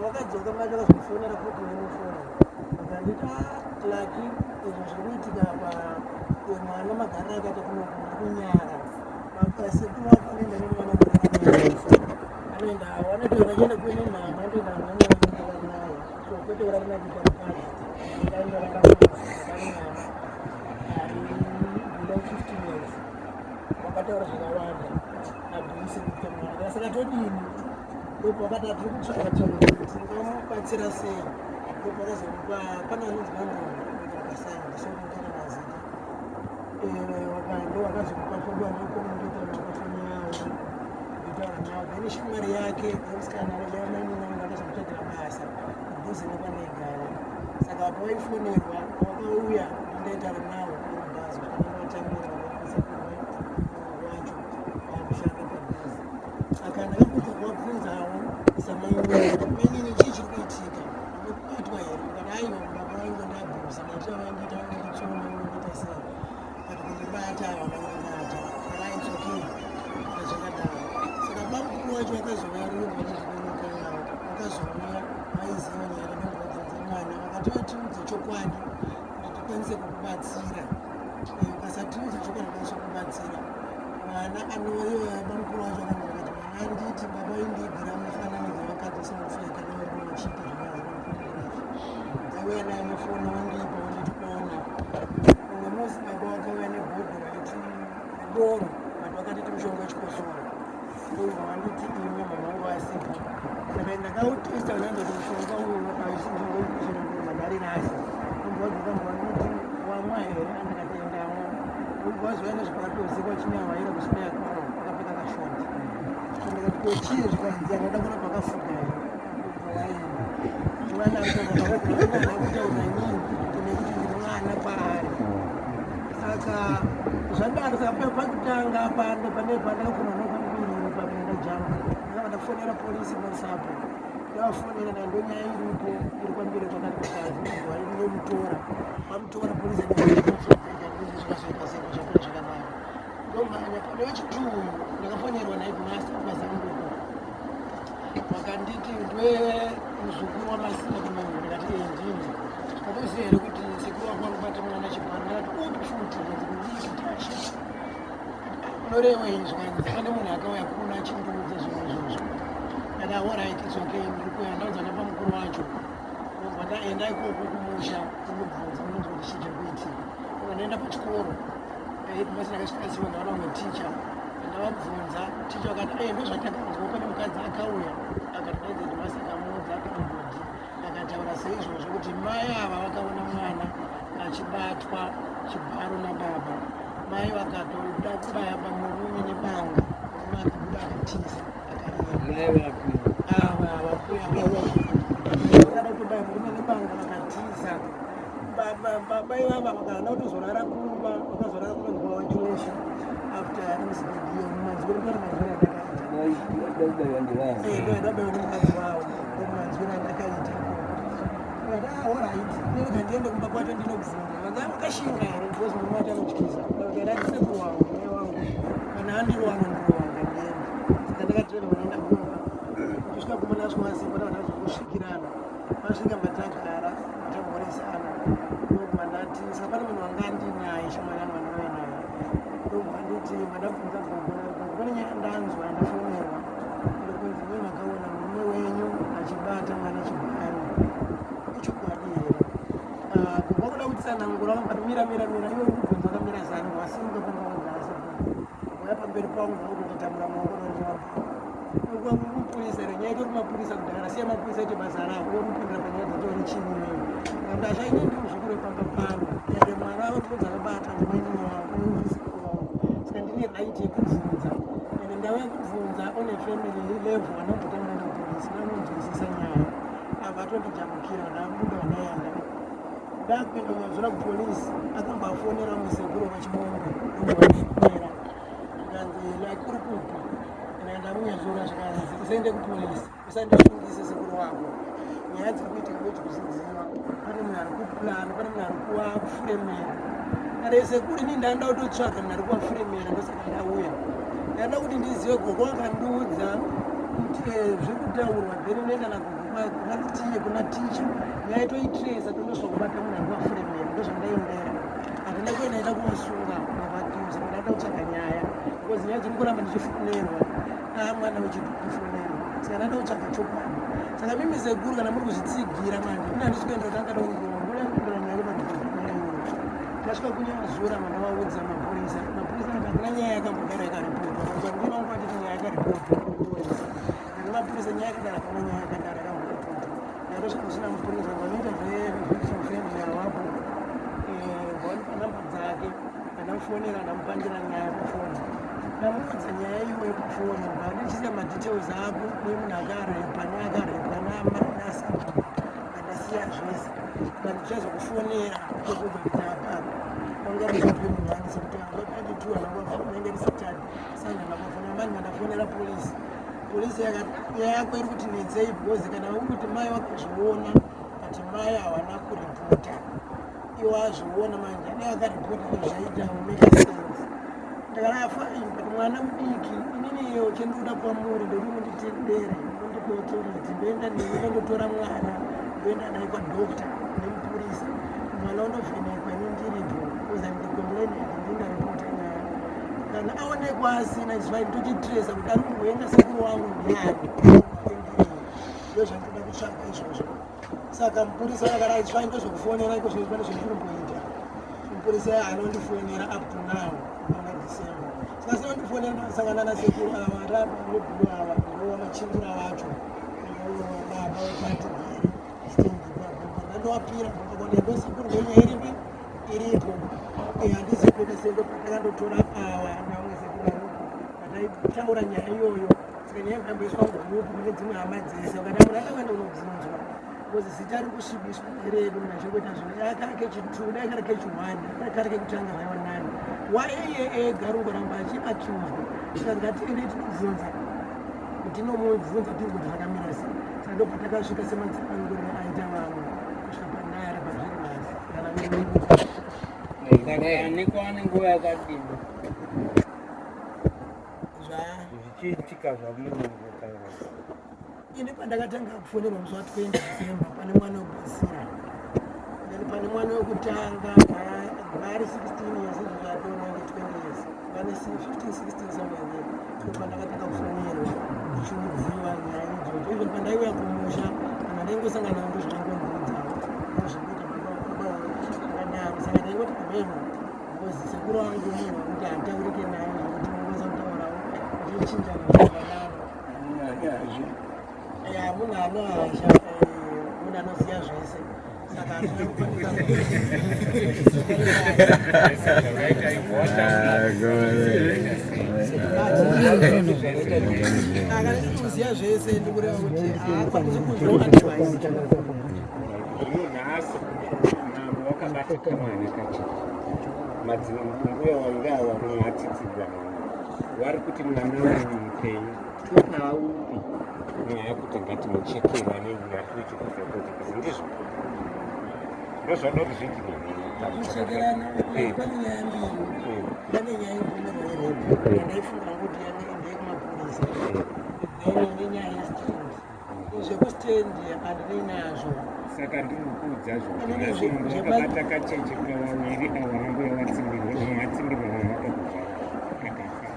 Vakadzoka manje vakazofonera futi nemufoni. Vakanditi ah Lucky izvo zviri kuitika apa mwana magariro akaita kunoku ndiri kunyara. Sekuru wako anoenda nemwana anoenda vanotoenda vachienda kune nhamo anotoenda nemwana naye so kwete kurara nakuita mukadzi ndaindorara mwana ari below 15 years wakataura zvakawanda abuse kuita mwana saka todini ndopo wakati atiri kutsvaga tsvaga kuti tingamubatsira sei ndopo wakazomupa pane anonzi mandoni pasai ndisokutaura mazita ndo wakazomupa foni wandokomundoita foni yavo ndotaura navo then shamwari yake yemusikana yamainini vangu vakazomutsvagira basa kudhuze nekwandaigara. Saka apo vaifonerwa vakauya ndindaitaura navo mubhazi vatambira vakasekuru wacho vakushanda padhuze. Saka ndakapedza kuvabvunzawo samainini, mainini chii chiri kuitika kuitwa here? Ndikati aiwa, baba vangu ndabhuza maitiro avandiita vanganditsona vangandiita sei, but kundibata havana kundibata. Saka it's okay zvakadaro. Saka bamukuru wacho vakazouya rungu vakazvinyika yavo vakazouya vaiziva nyaya ndakambobvunza mwana vakati vatiudze chokwadi kuti tikwanise kukubatsira. Ukasatiudza chokwadi kwanise kukubatsira mwana anouya. Bamukuru wacho akanga vakati mwana anditi baba indiigira mufananidzo wevakadzi usina kupfeka nevarume vachiita zvavanhu. Ndauya naye mufoni wandipa wanditi ona. Umwe musi baba wakauya nebhodhoro reti doro, but vakatiti mushonga wechikosoro. Ndobva vanditi imwe mama vangu asipo. Saka ndakautesta ndanza kuti mushonga uyu mushonga wechikosoro mandarirasa. Ndobva vadzoka vanditi wamwa here? Andikati ndamwa. Ndobva vazouya nezvipakatoziva chinyawaira kusina yakwaro akapfeka kashoti. Ndikati ko chii? Zvikanzi anoda kuramba akafuga here? Ndobva waenda mwana kutaura inini nekuti ndiri mwana kwaari. Saka zvadaro, saka pakutanga pando pane pandakafona nokwambiriri papinda jamba, ndakabva ndafonera polisi masapo. Ndavafonera na ndonyaya iripo iri kwambiri kwakati kwakati, ndobva vamutora polisi zvikazoita seko zvapera zvakadaro. Ndomhanya pane wechitwo uyu. Ndakafonerwa naheadmaster pazambuko, vakanditi ndiwe muzukuru wamasina kumunhu? Ndikati ee, ndini. Katoziva here kuti sekuru wako vari kubata mwana chibharo? Ndakati upi futi? Kanzi mudiki Tasha. Unorevei? Zvanzi pane munhu akauya kuno achindiudza zvinhu izvozvo. Ndati alright, it's okay, ndiri kuuya. Ndaudza napamukuru wacho, ndobva ndaenda ikoko kumusha kumubvunza munonzwa kuti chii chiri kuitika. Ndobva ndaenda pachikoro, headmaster akasvika asiwa, ndaona umwe ticha. Ndavabvunza, ticha vakati e ndozvatakanzwa, pane mukadzi akauya akatidaidza headmaster akamuudza akambodi akataura seizvozvo kuti mai ava vakaona mwana achibatwa chibharo nababa. Mai vakatoda kubaya pamurume nebanga, murume akabuda akatiza akaenda. Mai vapi? Ava vakuya vakada kutobaya murume nebanga vakatiza. Baba ivava vakana kutozorara kumba, vakazorara kumba ndokwavachiwesha after incident iyo mumanzwiro ndori manzwiro andakaita. Daubaiwa ndevavo? Ndabaiwa nemukadzi wavo, ndomanzwiro andakaita ikoko. Ndikati ah, alright, ndinenge ndiende kumba kwacho ndinobvunza. Vanga vakashinga here? Because murume wacho anotyisa. Ndakaenda ndisekuru wangu, mai wangu kana andirova anondirova, ngandiende. Saka ndakatireva vanoenda kumba. Tichisvika kumba ndasvika vasipo, ndakazongosvikirana vasvika matagara matamboresana. Ndobva ndati saka pane munhu wanga andinaye, shamwari yangu andauya naye. Ndobva nditi mandabvunza gogo, gogo pane nyaya ndanzwa, ndafonerwa ndokunzi mwe makaona murume wenyu achibata mwana chibharo, ichokwadi here? Ah, gogo kuda kutsanangura vakati mira mira mira iwe, uri kubvunza wakamira zano. Wasimuka panga wagara sekuru waya pamberi pangu vakutonditamura maoko mupurisa here? Nyaya itori mapurisa kudhara, siya mapurisa ite basa ravo, iwe mupindira panyaya dzatori chini iwewe? Kandi ashaine ndi muzukuru wepamba pano, ende mwana wavo ndinonzi akabata ndimainini wangu usekuru wangu, saka ndine right yekubvunza, ende ndauya kubvunza on a family level. Vanambotanga napolisi vanonzwisisa nyaya ava atondijamukira, vandabuda vandaenda ndakuenda kumazvura kupolisi. Akambafonera musekuru wachibongo, ndombovafonera, ndikanzi like uri kupi? Ndaenda kunyazura zvikanzi usaende kupolisi, usandisungise sekuru wako. Nyaya dziri kuitika kuti kuzidziva pane munhu ari kuplana, pane munhu ari kuwafuremera. Kare sekuru ini ndanda kutotsvaga munhu ari kuwafuremera ndosaka ndauya. Ndanda kuti ndizive gogo akandiudza kuti eh, zviri kutaurwa then unoenda nagogo kuna tiye kuna ticha nyaya toitresa tondosvakubata munhu ari kuwafuremera ndozvandaimbera. Handina kuenda ida kuvasunga mavakiusa but ndada kutsvaga nyaya because nyaya dziri kuramba ndichifonerwa ah mwana wechikufonerwa saka ndada kutsvaga chokwadi saka mimi sekuru kana muri kuzvitsigira manje ini handisi kuenda kuti angada kundoda kuendera nyaya yepadhokotera iyoyo tasvika kunyazura mwana vaudza mapurisa mapurisa akati hakuna nyaya yakambodaro yakaripotwa ndina wangu atiti nyaya yakaripotwa ani mapurisa nyaya yakadaro hakuna nyaya yakadaro yakamboripotwa ndakasvika kusina mupurisa vanoita zvevictim friendly awapo vaonipa namba dzake Ndamufonera ndamupangira nyaya pafoni ndamuudza nyaya iyoyo pafoni ndandichisa madetails ako nemunhu akarepa neakarepwa nasabhuku andasiya zvese but ndichazokufonera tokuudza kuti apapa wanga musapi munhu ani sekuti anditua nange ndisatani sanda ndakufonera mani mandafonera polisi polisi yakati nyaya yako iri kuti netsei because kana uri kuti mai wakazviona but mai hawana kuripota iwo azviona manje dai akaripota zvaita make sense ndakati fine but mwana mudiki inini iyo chendinoda kwamuri ndokuti munditendere mundipe authority ndoenda nemi ndotora mwana ndoenda naye kwadoctor nemupurisa mwana ondovhenekwa ini ndiripo because I'm the complainant ndindaripota nyaya kana aonekwa asina it's fine tochitresa kuti ari kumboenga sekuru wangu ndiani ndozvandinoda kutsvaga izvozvo saka mupurisa akadai tsvai ndozvokufonera iko zvino pane zvandiri kumboita mupurisa anondifonera up to now muna december saka sinondifonera ndakasangana nasekuru ava rapa nebhuru ava ndova machingura vacho baba wepatigere stendi ndandowapira kona ndosekuru ndonyaya iripi iripo handizi kuenda sendo patakandotora ava naumwe sekuru aripo pataitaura nyaya iyoyo saka nyaya yamboiswa mugurupu mune dzimwe hama dzese ukati munhu akaenda unobvunzwa because zita riri kusvibiswa redu munhu achingoita zvinhu dai kari kechitu dai kari kechione dai kari kekutanga zvaiva nani waiye ega rungoramba achiakiuzwa saka ngatiende tinobvunza tinomubvunza tiri kuti zvakamira sei saka ndobva takasvika sematsananguriro aita vamwe kusvika pandari pazviri nhasi kana nekwane nguva yakadini zvichiitika zvamunongotaura ini pandakatanga kufonerwa musi wa 20 december pane mwana wekupedzisira then pane mwana wekutanga vari 16 years izvozvatonange 20 years vane 15 16 somewhere there so pandakatanga kufonerwa ndichiudziwa nyaya idzodzo even pandaiuya kumusha kana ndaingosangana navo ndozvavangondiudzawo ndozvekuita baba vakadaro saka ndaingoti pameno Because sekuru wangu munhu wekuti hantaurike naye zvekuti unokwanisa kutaurawo uchichinjana zvakadaro. Ya munhu ano hasha eh, munhu anoziva zvese saka hazvina kukwanisa kana ndiri kuziva zvese ndikureva kuti haakwanisi kunzwa advice. Nhasi mambo wakabata kamwana kacho madzimbuya wanga ava mumwe atsidzidza mwana vari kuti mwana uyu mupenyu topa upi nyaya yekuti ngatimuchekera neunyatwechekuza kuti kuzi ndizvo ndozvada kuti zviitike Kuchekerana pane nyaya mbiri. Pane nyaya yekupomerwa yerepi yandaifunga kuti yange ndeyekumapurisa then nenyaya yestand zvekustand handinei nazvo saka ndinokuudza zvokubata kacheche pavaviri ava vanguya vatsimbirwa umwe atsimbirwa umwe akakuzvara akafa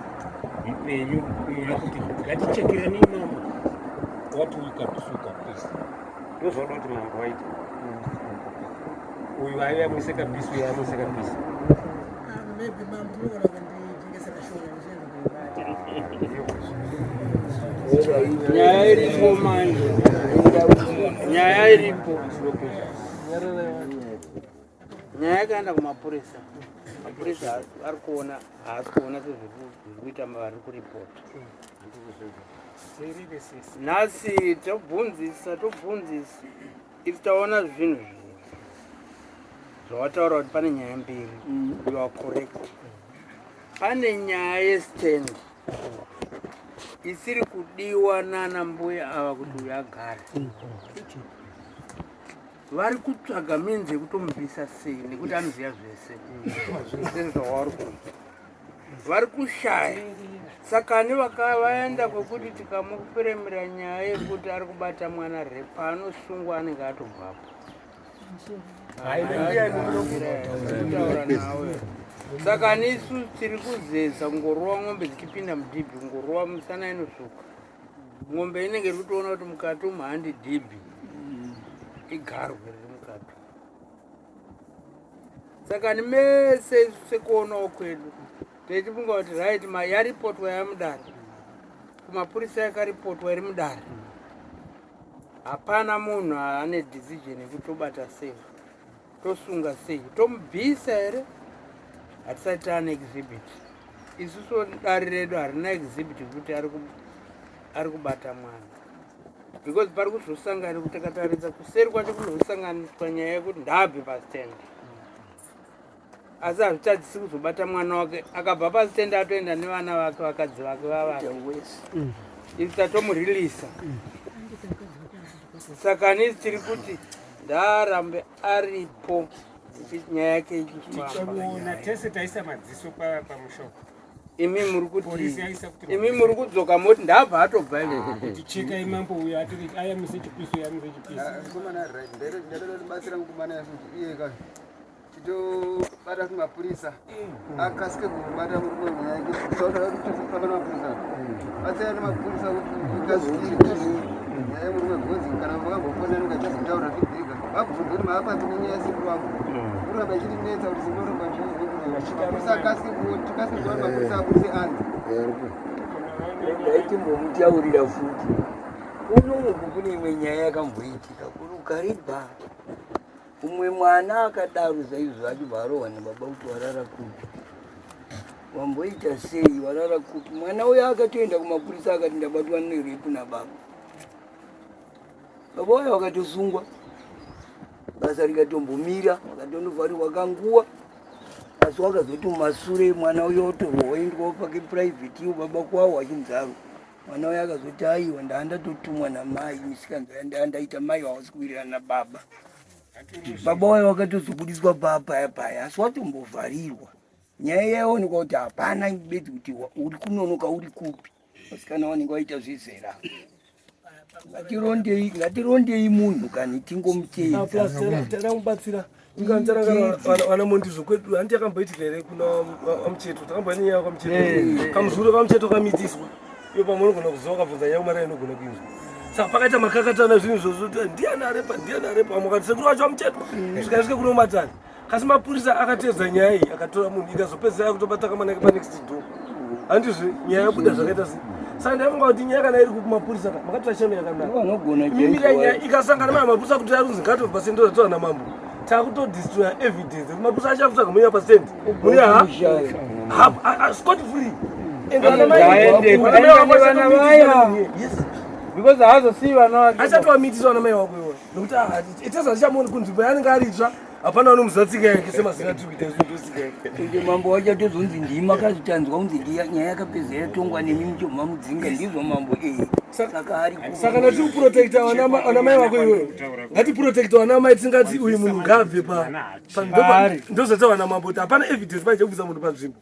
mupenyu umwe akuti ngatichekerane imamo wati uyu kapisi kapisi ndozvauda kuti mambo waita uyu aiva amwise kapisi uyu amwise kapisi ah, maybe mambo unogona kunditengesera shona ndichienda kuibata nyaya iripo manje nyaya iripo nyaya yakaenda kumapurisa mapurisa ari kuona haasi kuona sezviri kuita vari kuripota nhasi tobvunzisa tobvunzisa if taona zvinhu zviri zvawataura kuti pane nyaya mbiri you are correct pane nyaya yestand. Isiri kudiwa nana mbuya ava kuti uyu agare. Vari kutsvaga minzi yekutomubvisa sei nekuti anoziva zvese. Sezvavari kuita. Vari kushaya. Saka ani vaenda kwekuti tikamufuremera nyaya yekuti ari kubata mwana repa anosungwa anenge atobvapo. Saka nisu tiri kuzeza kungorova ng'ombe dzichipinda mudhibhi kungorova misana inosvuka ng'ombe inenge iri kutoona kuti mukati umu handi dhibhi igarwe riri mukati saka ni mese isu sekuonawo kwedu teichifunga kuti right yaripotwa yamudare kumapurisa yakaripotwa iri mudare Hapana munhu ane decision yekuti tobata sei, tosunga sei, tomubvisa here? Hatisati taane exhibit. Isusu dare redu harina exhibit yekuti ari kubata mwana because pari kuzosangana kuti takatarisa kuseri kwacho kunozosanganiswa nyaya yekuti ndaabve pastand asi hazvitadzisi kuzobata mwana wake akabva pasitendi atoenda nevana vake vakadzi vake vavake isu tatomureleasa saka nisi tiri kuti ndaarambe aripo nyaya yake ichifamba tese taisa madziso pamushoko imi muri kuti imi muri kudzoka moti ndabva atobva imi kuti cheka imambo uyo atiri ayamise chipiso yamise chipiso ah, mukomana right ndaida kubatsira mukomana iye ka titobata kumapurisa akasike kubata murume mapurisa batsira nemapurisa kuti ikasike nyaya yemurume bvunzi kana makambofona nungachazotaura fidhika vabvunza kuti maapapi nenyaya yesekuru vangu kuramba ichitinetsa kuti sekuru mapurisa akasike tikasike kuona mapurisa abudise anzi ndaichimbomutaurira futi kuno uku kune imwe nyaya yakamboitika kuno karibha Umwe mwana akadaro saizvo achibva arohwa nababa kuti warara kupi wamboita sei warara kupi mwana uyo akatoenda kumapurisa akati ndabatwa nerepu nababa baba uyo wakatosungwa basa rikatombomira wakatondovarirwa kanguva asi wakazoti mumasure mwana uyo otorwa oendwa pake private iwo baba kwawo achinzaro mwana uyo akazoti aiwa ndaa ndatotumwa namai misikanzwa yandaa ndaita mai hawasi kuwirirana nababa baba wayo wakatozobudiswa papaya paya asi watombovharirwa nyaya yaionekwa kuti hapana bedzi kuti uri kunonoka uri kupi vasikana vanenge vaita zvezera ngatirondei ngatirondei munhu kani tingomuteedza Ingaana mondizvo kwedu hanti yakamboitika here kuna vamucheto takamboa nenyaya kwamucheto eh. kamuzuro kamucheto kamitiswa iyo pamwe unogona kuziva ukabvunza nyaya kumari inogona kuinzwa saka pakaita makakatana zvinhu izvozvo ndiani arepa ndiani arepa vamwe vakati sekuru vacho vamucheto mm. svika svike kuno matani kasi mapurisa akateedza nyaya iyi akatora munhu ikazopedzisa yakutobata kamwana ke panext door handizve nyaya yabuda zvakaita sei saka ndaifunga kuti nyaya kana iri kumapurisa ka makatora channel yakanaka nyaya ikasangana maya mapurisa kuti arunzi ngatobva pasend tozatora namambo takutodestroya evidence mapurisa achakutsvaga munya pasend munya ha scot free because haazosiyi vana vake achatovamitisa vana mai wako iwe nekuti iteza tichamuoni kunzvimbo yaanenge aritsva hapana anomuziva tsika yake semazina tiri kuita isu ndotsika yake ende mambo wacho atozonzi ndima akazotanzwa kunzi ndiya nyaya yakapedza yatongwa nemi muchobva mamudzinga ndizvo mambo ee saka ari saka natiri kuprotecta vana mai vako iwewe ngatiprotecta vana mai tisingati uyu munhu ngaabve pa ndozvataura namambo kuti hapana evidence manje yekubvisa munhu panzvimbo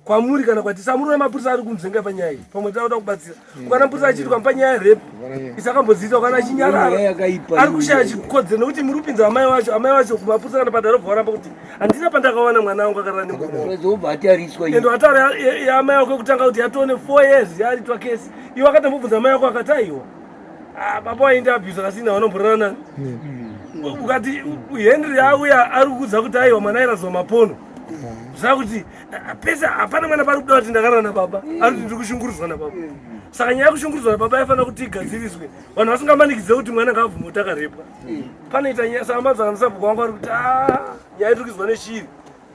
kwamuri kana kwati samuri mapurisa ari kunzvenga panyaya iyi pamwe tauda kubatsira ukana mupurisa achiti kwamupa nyaya yerepu isakambodziita ukana achinyarara ari kushaya chikodzero nekuti muri kupinza amai vacho amai vacho kumapurisa kana padharobva varamba kuti handina pandakawana mwana wangu akarara nemurumeende wataura yaamai wako yekutanga kuti yatone four years yaritwa kesi iwe akatombobvunza amai wako akati aiwa ah, baba waindi abuse akasina vanomborara nani ukati henry auya ari kukudza kuti aiwa mwana airadzwa mapono zvakuti pese hapana mwana pari kuda kuti ndakarara nababa ari kuti ndiri kushungurudzwa nababa saka nyaya yekushungurudzwa nababa yaifanira kuti igadziriswe vanhu vasingamanikidze kuti mwana ngaabvume kuti akarepwa panoita nyaya saka madzaka musabhuku wangu ari kuti ah, nyaya iri kuizwa neshiri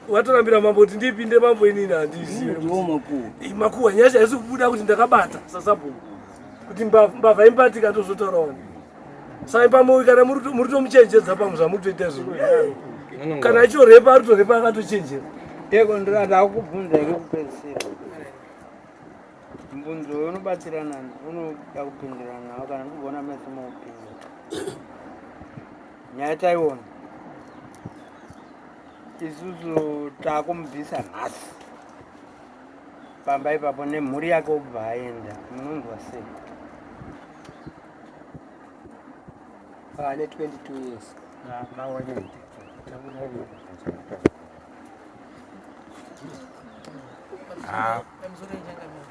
watorambira mambo kuti ndipinde mambo inini handizivi makuhwa nyaya chaisi kubuda kuti ndakabata sasabhuku kuti mbavha imbatika tozotaurawo saka pamwe kana muri tomuchenjedza pamwe zvamutoita zvino kana achitorepa ari kutorepa akatochenjera teko ndakubvunza here kupedzisira Mubvunzo uyu unobatsirana, unoda kupindurana nawo kana ndikuona mese muupindura. Nyaya taiona isusu takumubvisa nhasi pamba ipapo nemhuri yake obva aenda, munonzwa sei? Ane 22 years. Pamusoro yechangamire,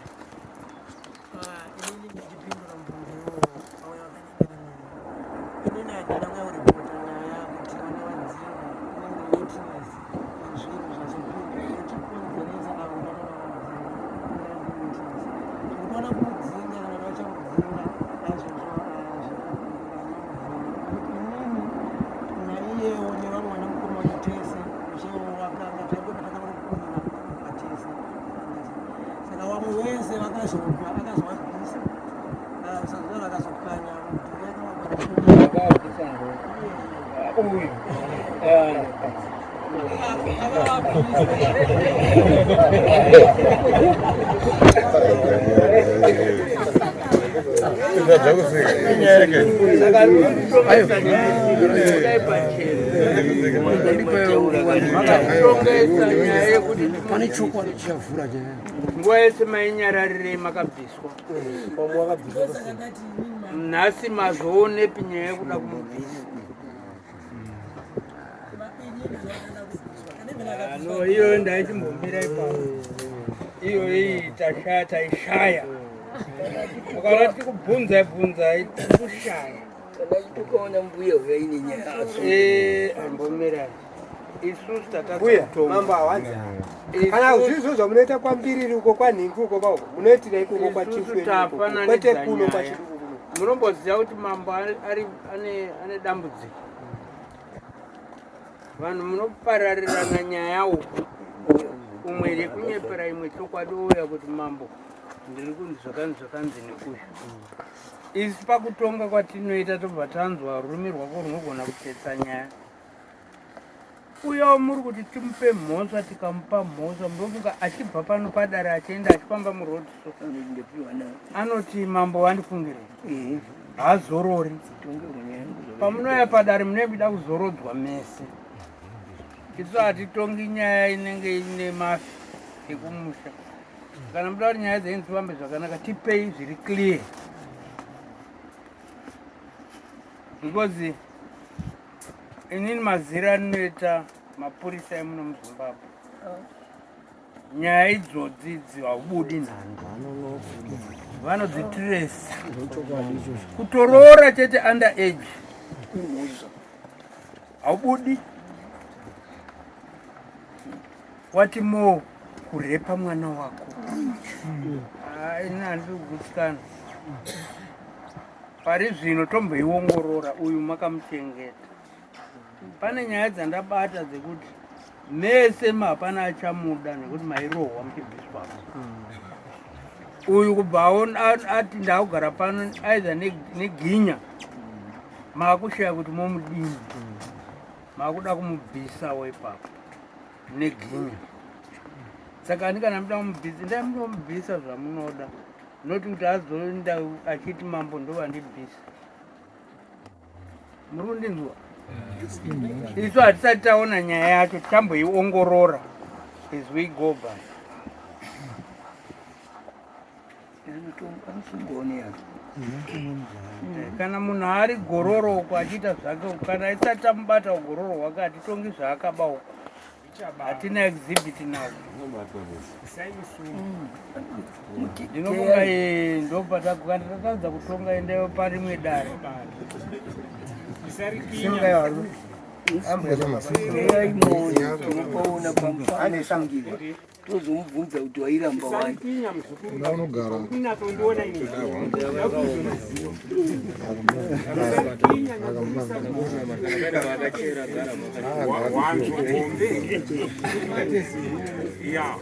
inini ndichipindura mubvunzo iwowo auya wakanangana neni, inini handina kuya kuripota nyaya kuti vana vadzingwa. Inini witness yezvinhu zvazopinda ichikonzeresa avo vatana vadzingwa. Ndandi witness zvekuti kumudzinga kana kuti vachamudzinga naizvozvo zvikapindurana mubvunzo nekuti inini naiyewo nevamwe vana mukoma wacho tese mushewo wakanga taingoti takangokura patese. Saka vamwe vese vakazobva akazovabvisa sazvo vakazopwanya mudhuri yakavakwa. Akabvisa ndo uyu. Makatongesa nyaya yekuti pane chokwadi chichavhura nyaya. Nguva yese mainyararirei makabviswa? Vamwe vakabviswa. Nhasi mazoonepi nyaya yekuda kumubvisa? No, iyoyo ndaitimbomira ipapo. Iyo iyi tashaya, taishaya. Ukaona tikubvunzai bvunzai, tikushaya. Kana chitokaona mbuya uya ine nyaya. Ambomirai, isusu Mbuya, tatadza. Mambo hawanzi. Kana zvizvo zvamunoita kwambiriri uko kwanhingi uko kwauko, munoitira ikoko kwachifu Isusu tafananidza kwete kuno nyaya. kwachiduku kuno. Munomboziva kuti mambo ane dambudziko. Vanhu munopararirana nyaya uku, umwe rekunyepera imwe chokwadi, ouya kuti mambo ndiri kunzi zvakanzi zvakanzi neuyu. Isu pakutonga kwatinoita tobva tanzwa rurimi rwako runogona kutsetsa nyaya. Uyo muri kuti timupe mhosva, tikamupa mhosva, munofunga achibva pano padare achienda achifamba muroad so anoti mambo vandifungirei? Haazorori. Pamunouya padare munenge muchida kuzorodzwa mese. Isu hatitongi nyaya inenge ine mafi ekumusha. Kana muda kuti nyaya dzenyu dzifambe zvakanaka, tipei zviri clear, because inini mazira anoita mapurisa emuno muZimbabwe, nyaya idzodzi idzi haubudi nhando, vanodzitiresa. Kutoroora chete under age haubudi, wati mo kurepa mwana wako. Ini handiri kugutsikana pari zvino. Tomboiongorora. Uyu makamuchengeta. Pane nyaya dzandabata dzekuti mese hapana achamuda nekuti mairohwa muchibviswapo. Uyu kubva ati ndakugara pano either neginya, maakushaya kuti momudini, maakuda kumubvisawo ipapo neginya. Saka ani kana muda kumubvisa, ndai munomubvisa zvamunoda, noti kuti azoenda achiti mambo ndovandibvisa. Muri kundinzwa? Isu hatisati taona nyaya yacho, tichamboiongorora as we go by. Anosungaone yake. Kana munhu ari gororo uko achiita zvake uko, kana isati tamubata ugororo hwake, hatitongi zvaakaba uko, hatina exhibit nazvo. Ndinofunga ndopatakana tatadza kutonga, endeyo parimwe dare. Tinopaona pamupanosungirwa, tozomubvunza kuti wairamba wani. Unogara. Kunyatsondiona ini. Wanzu hombe ya.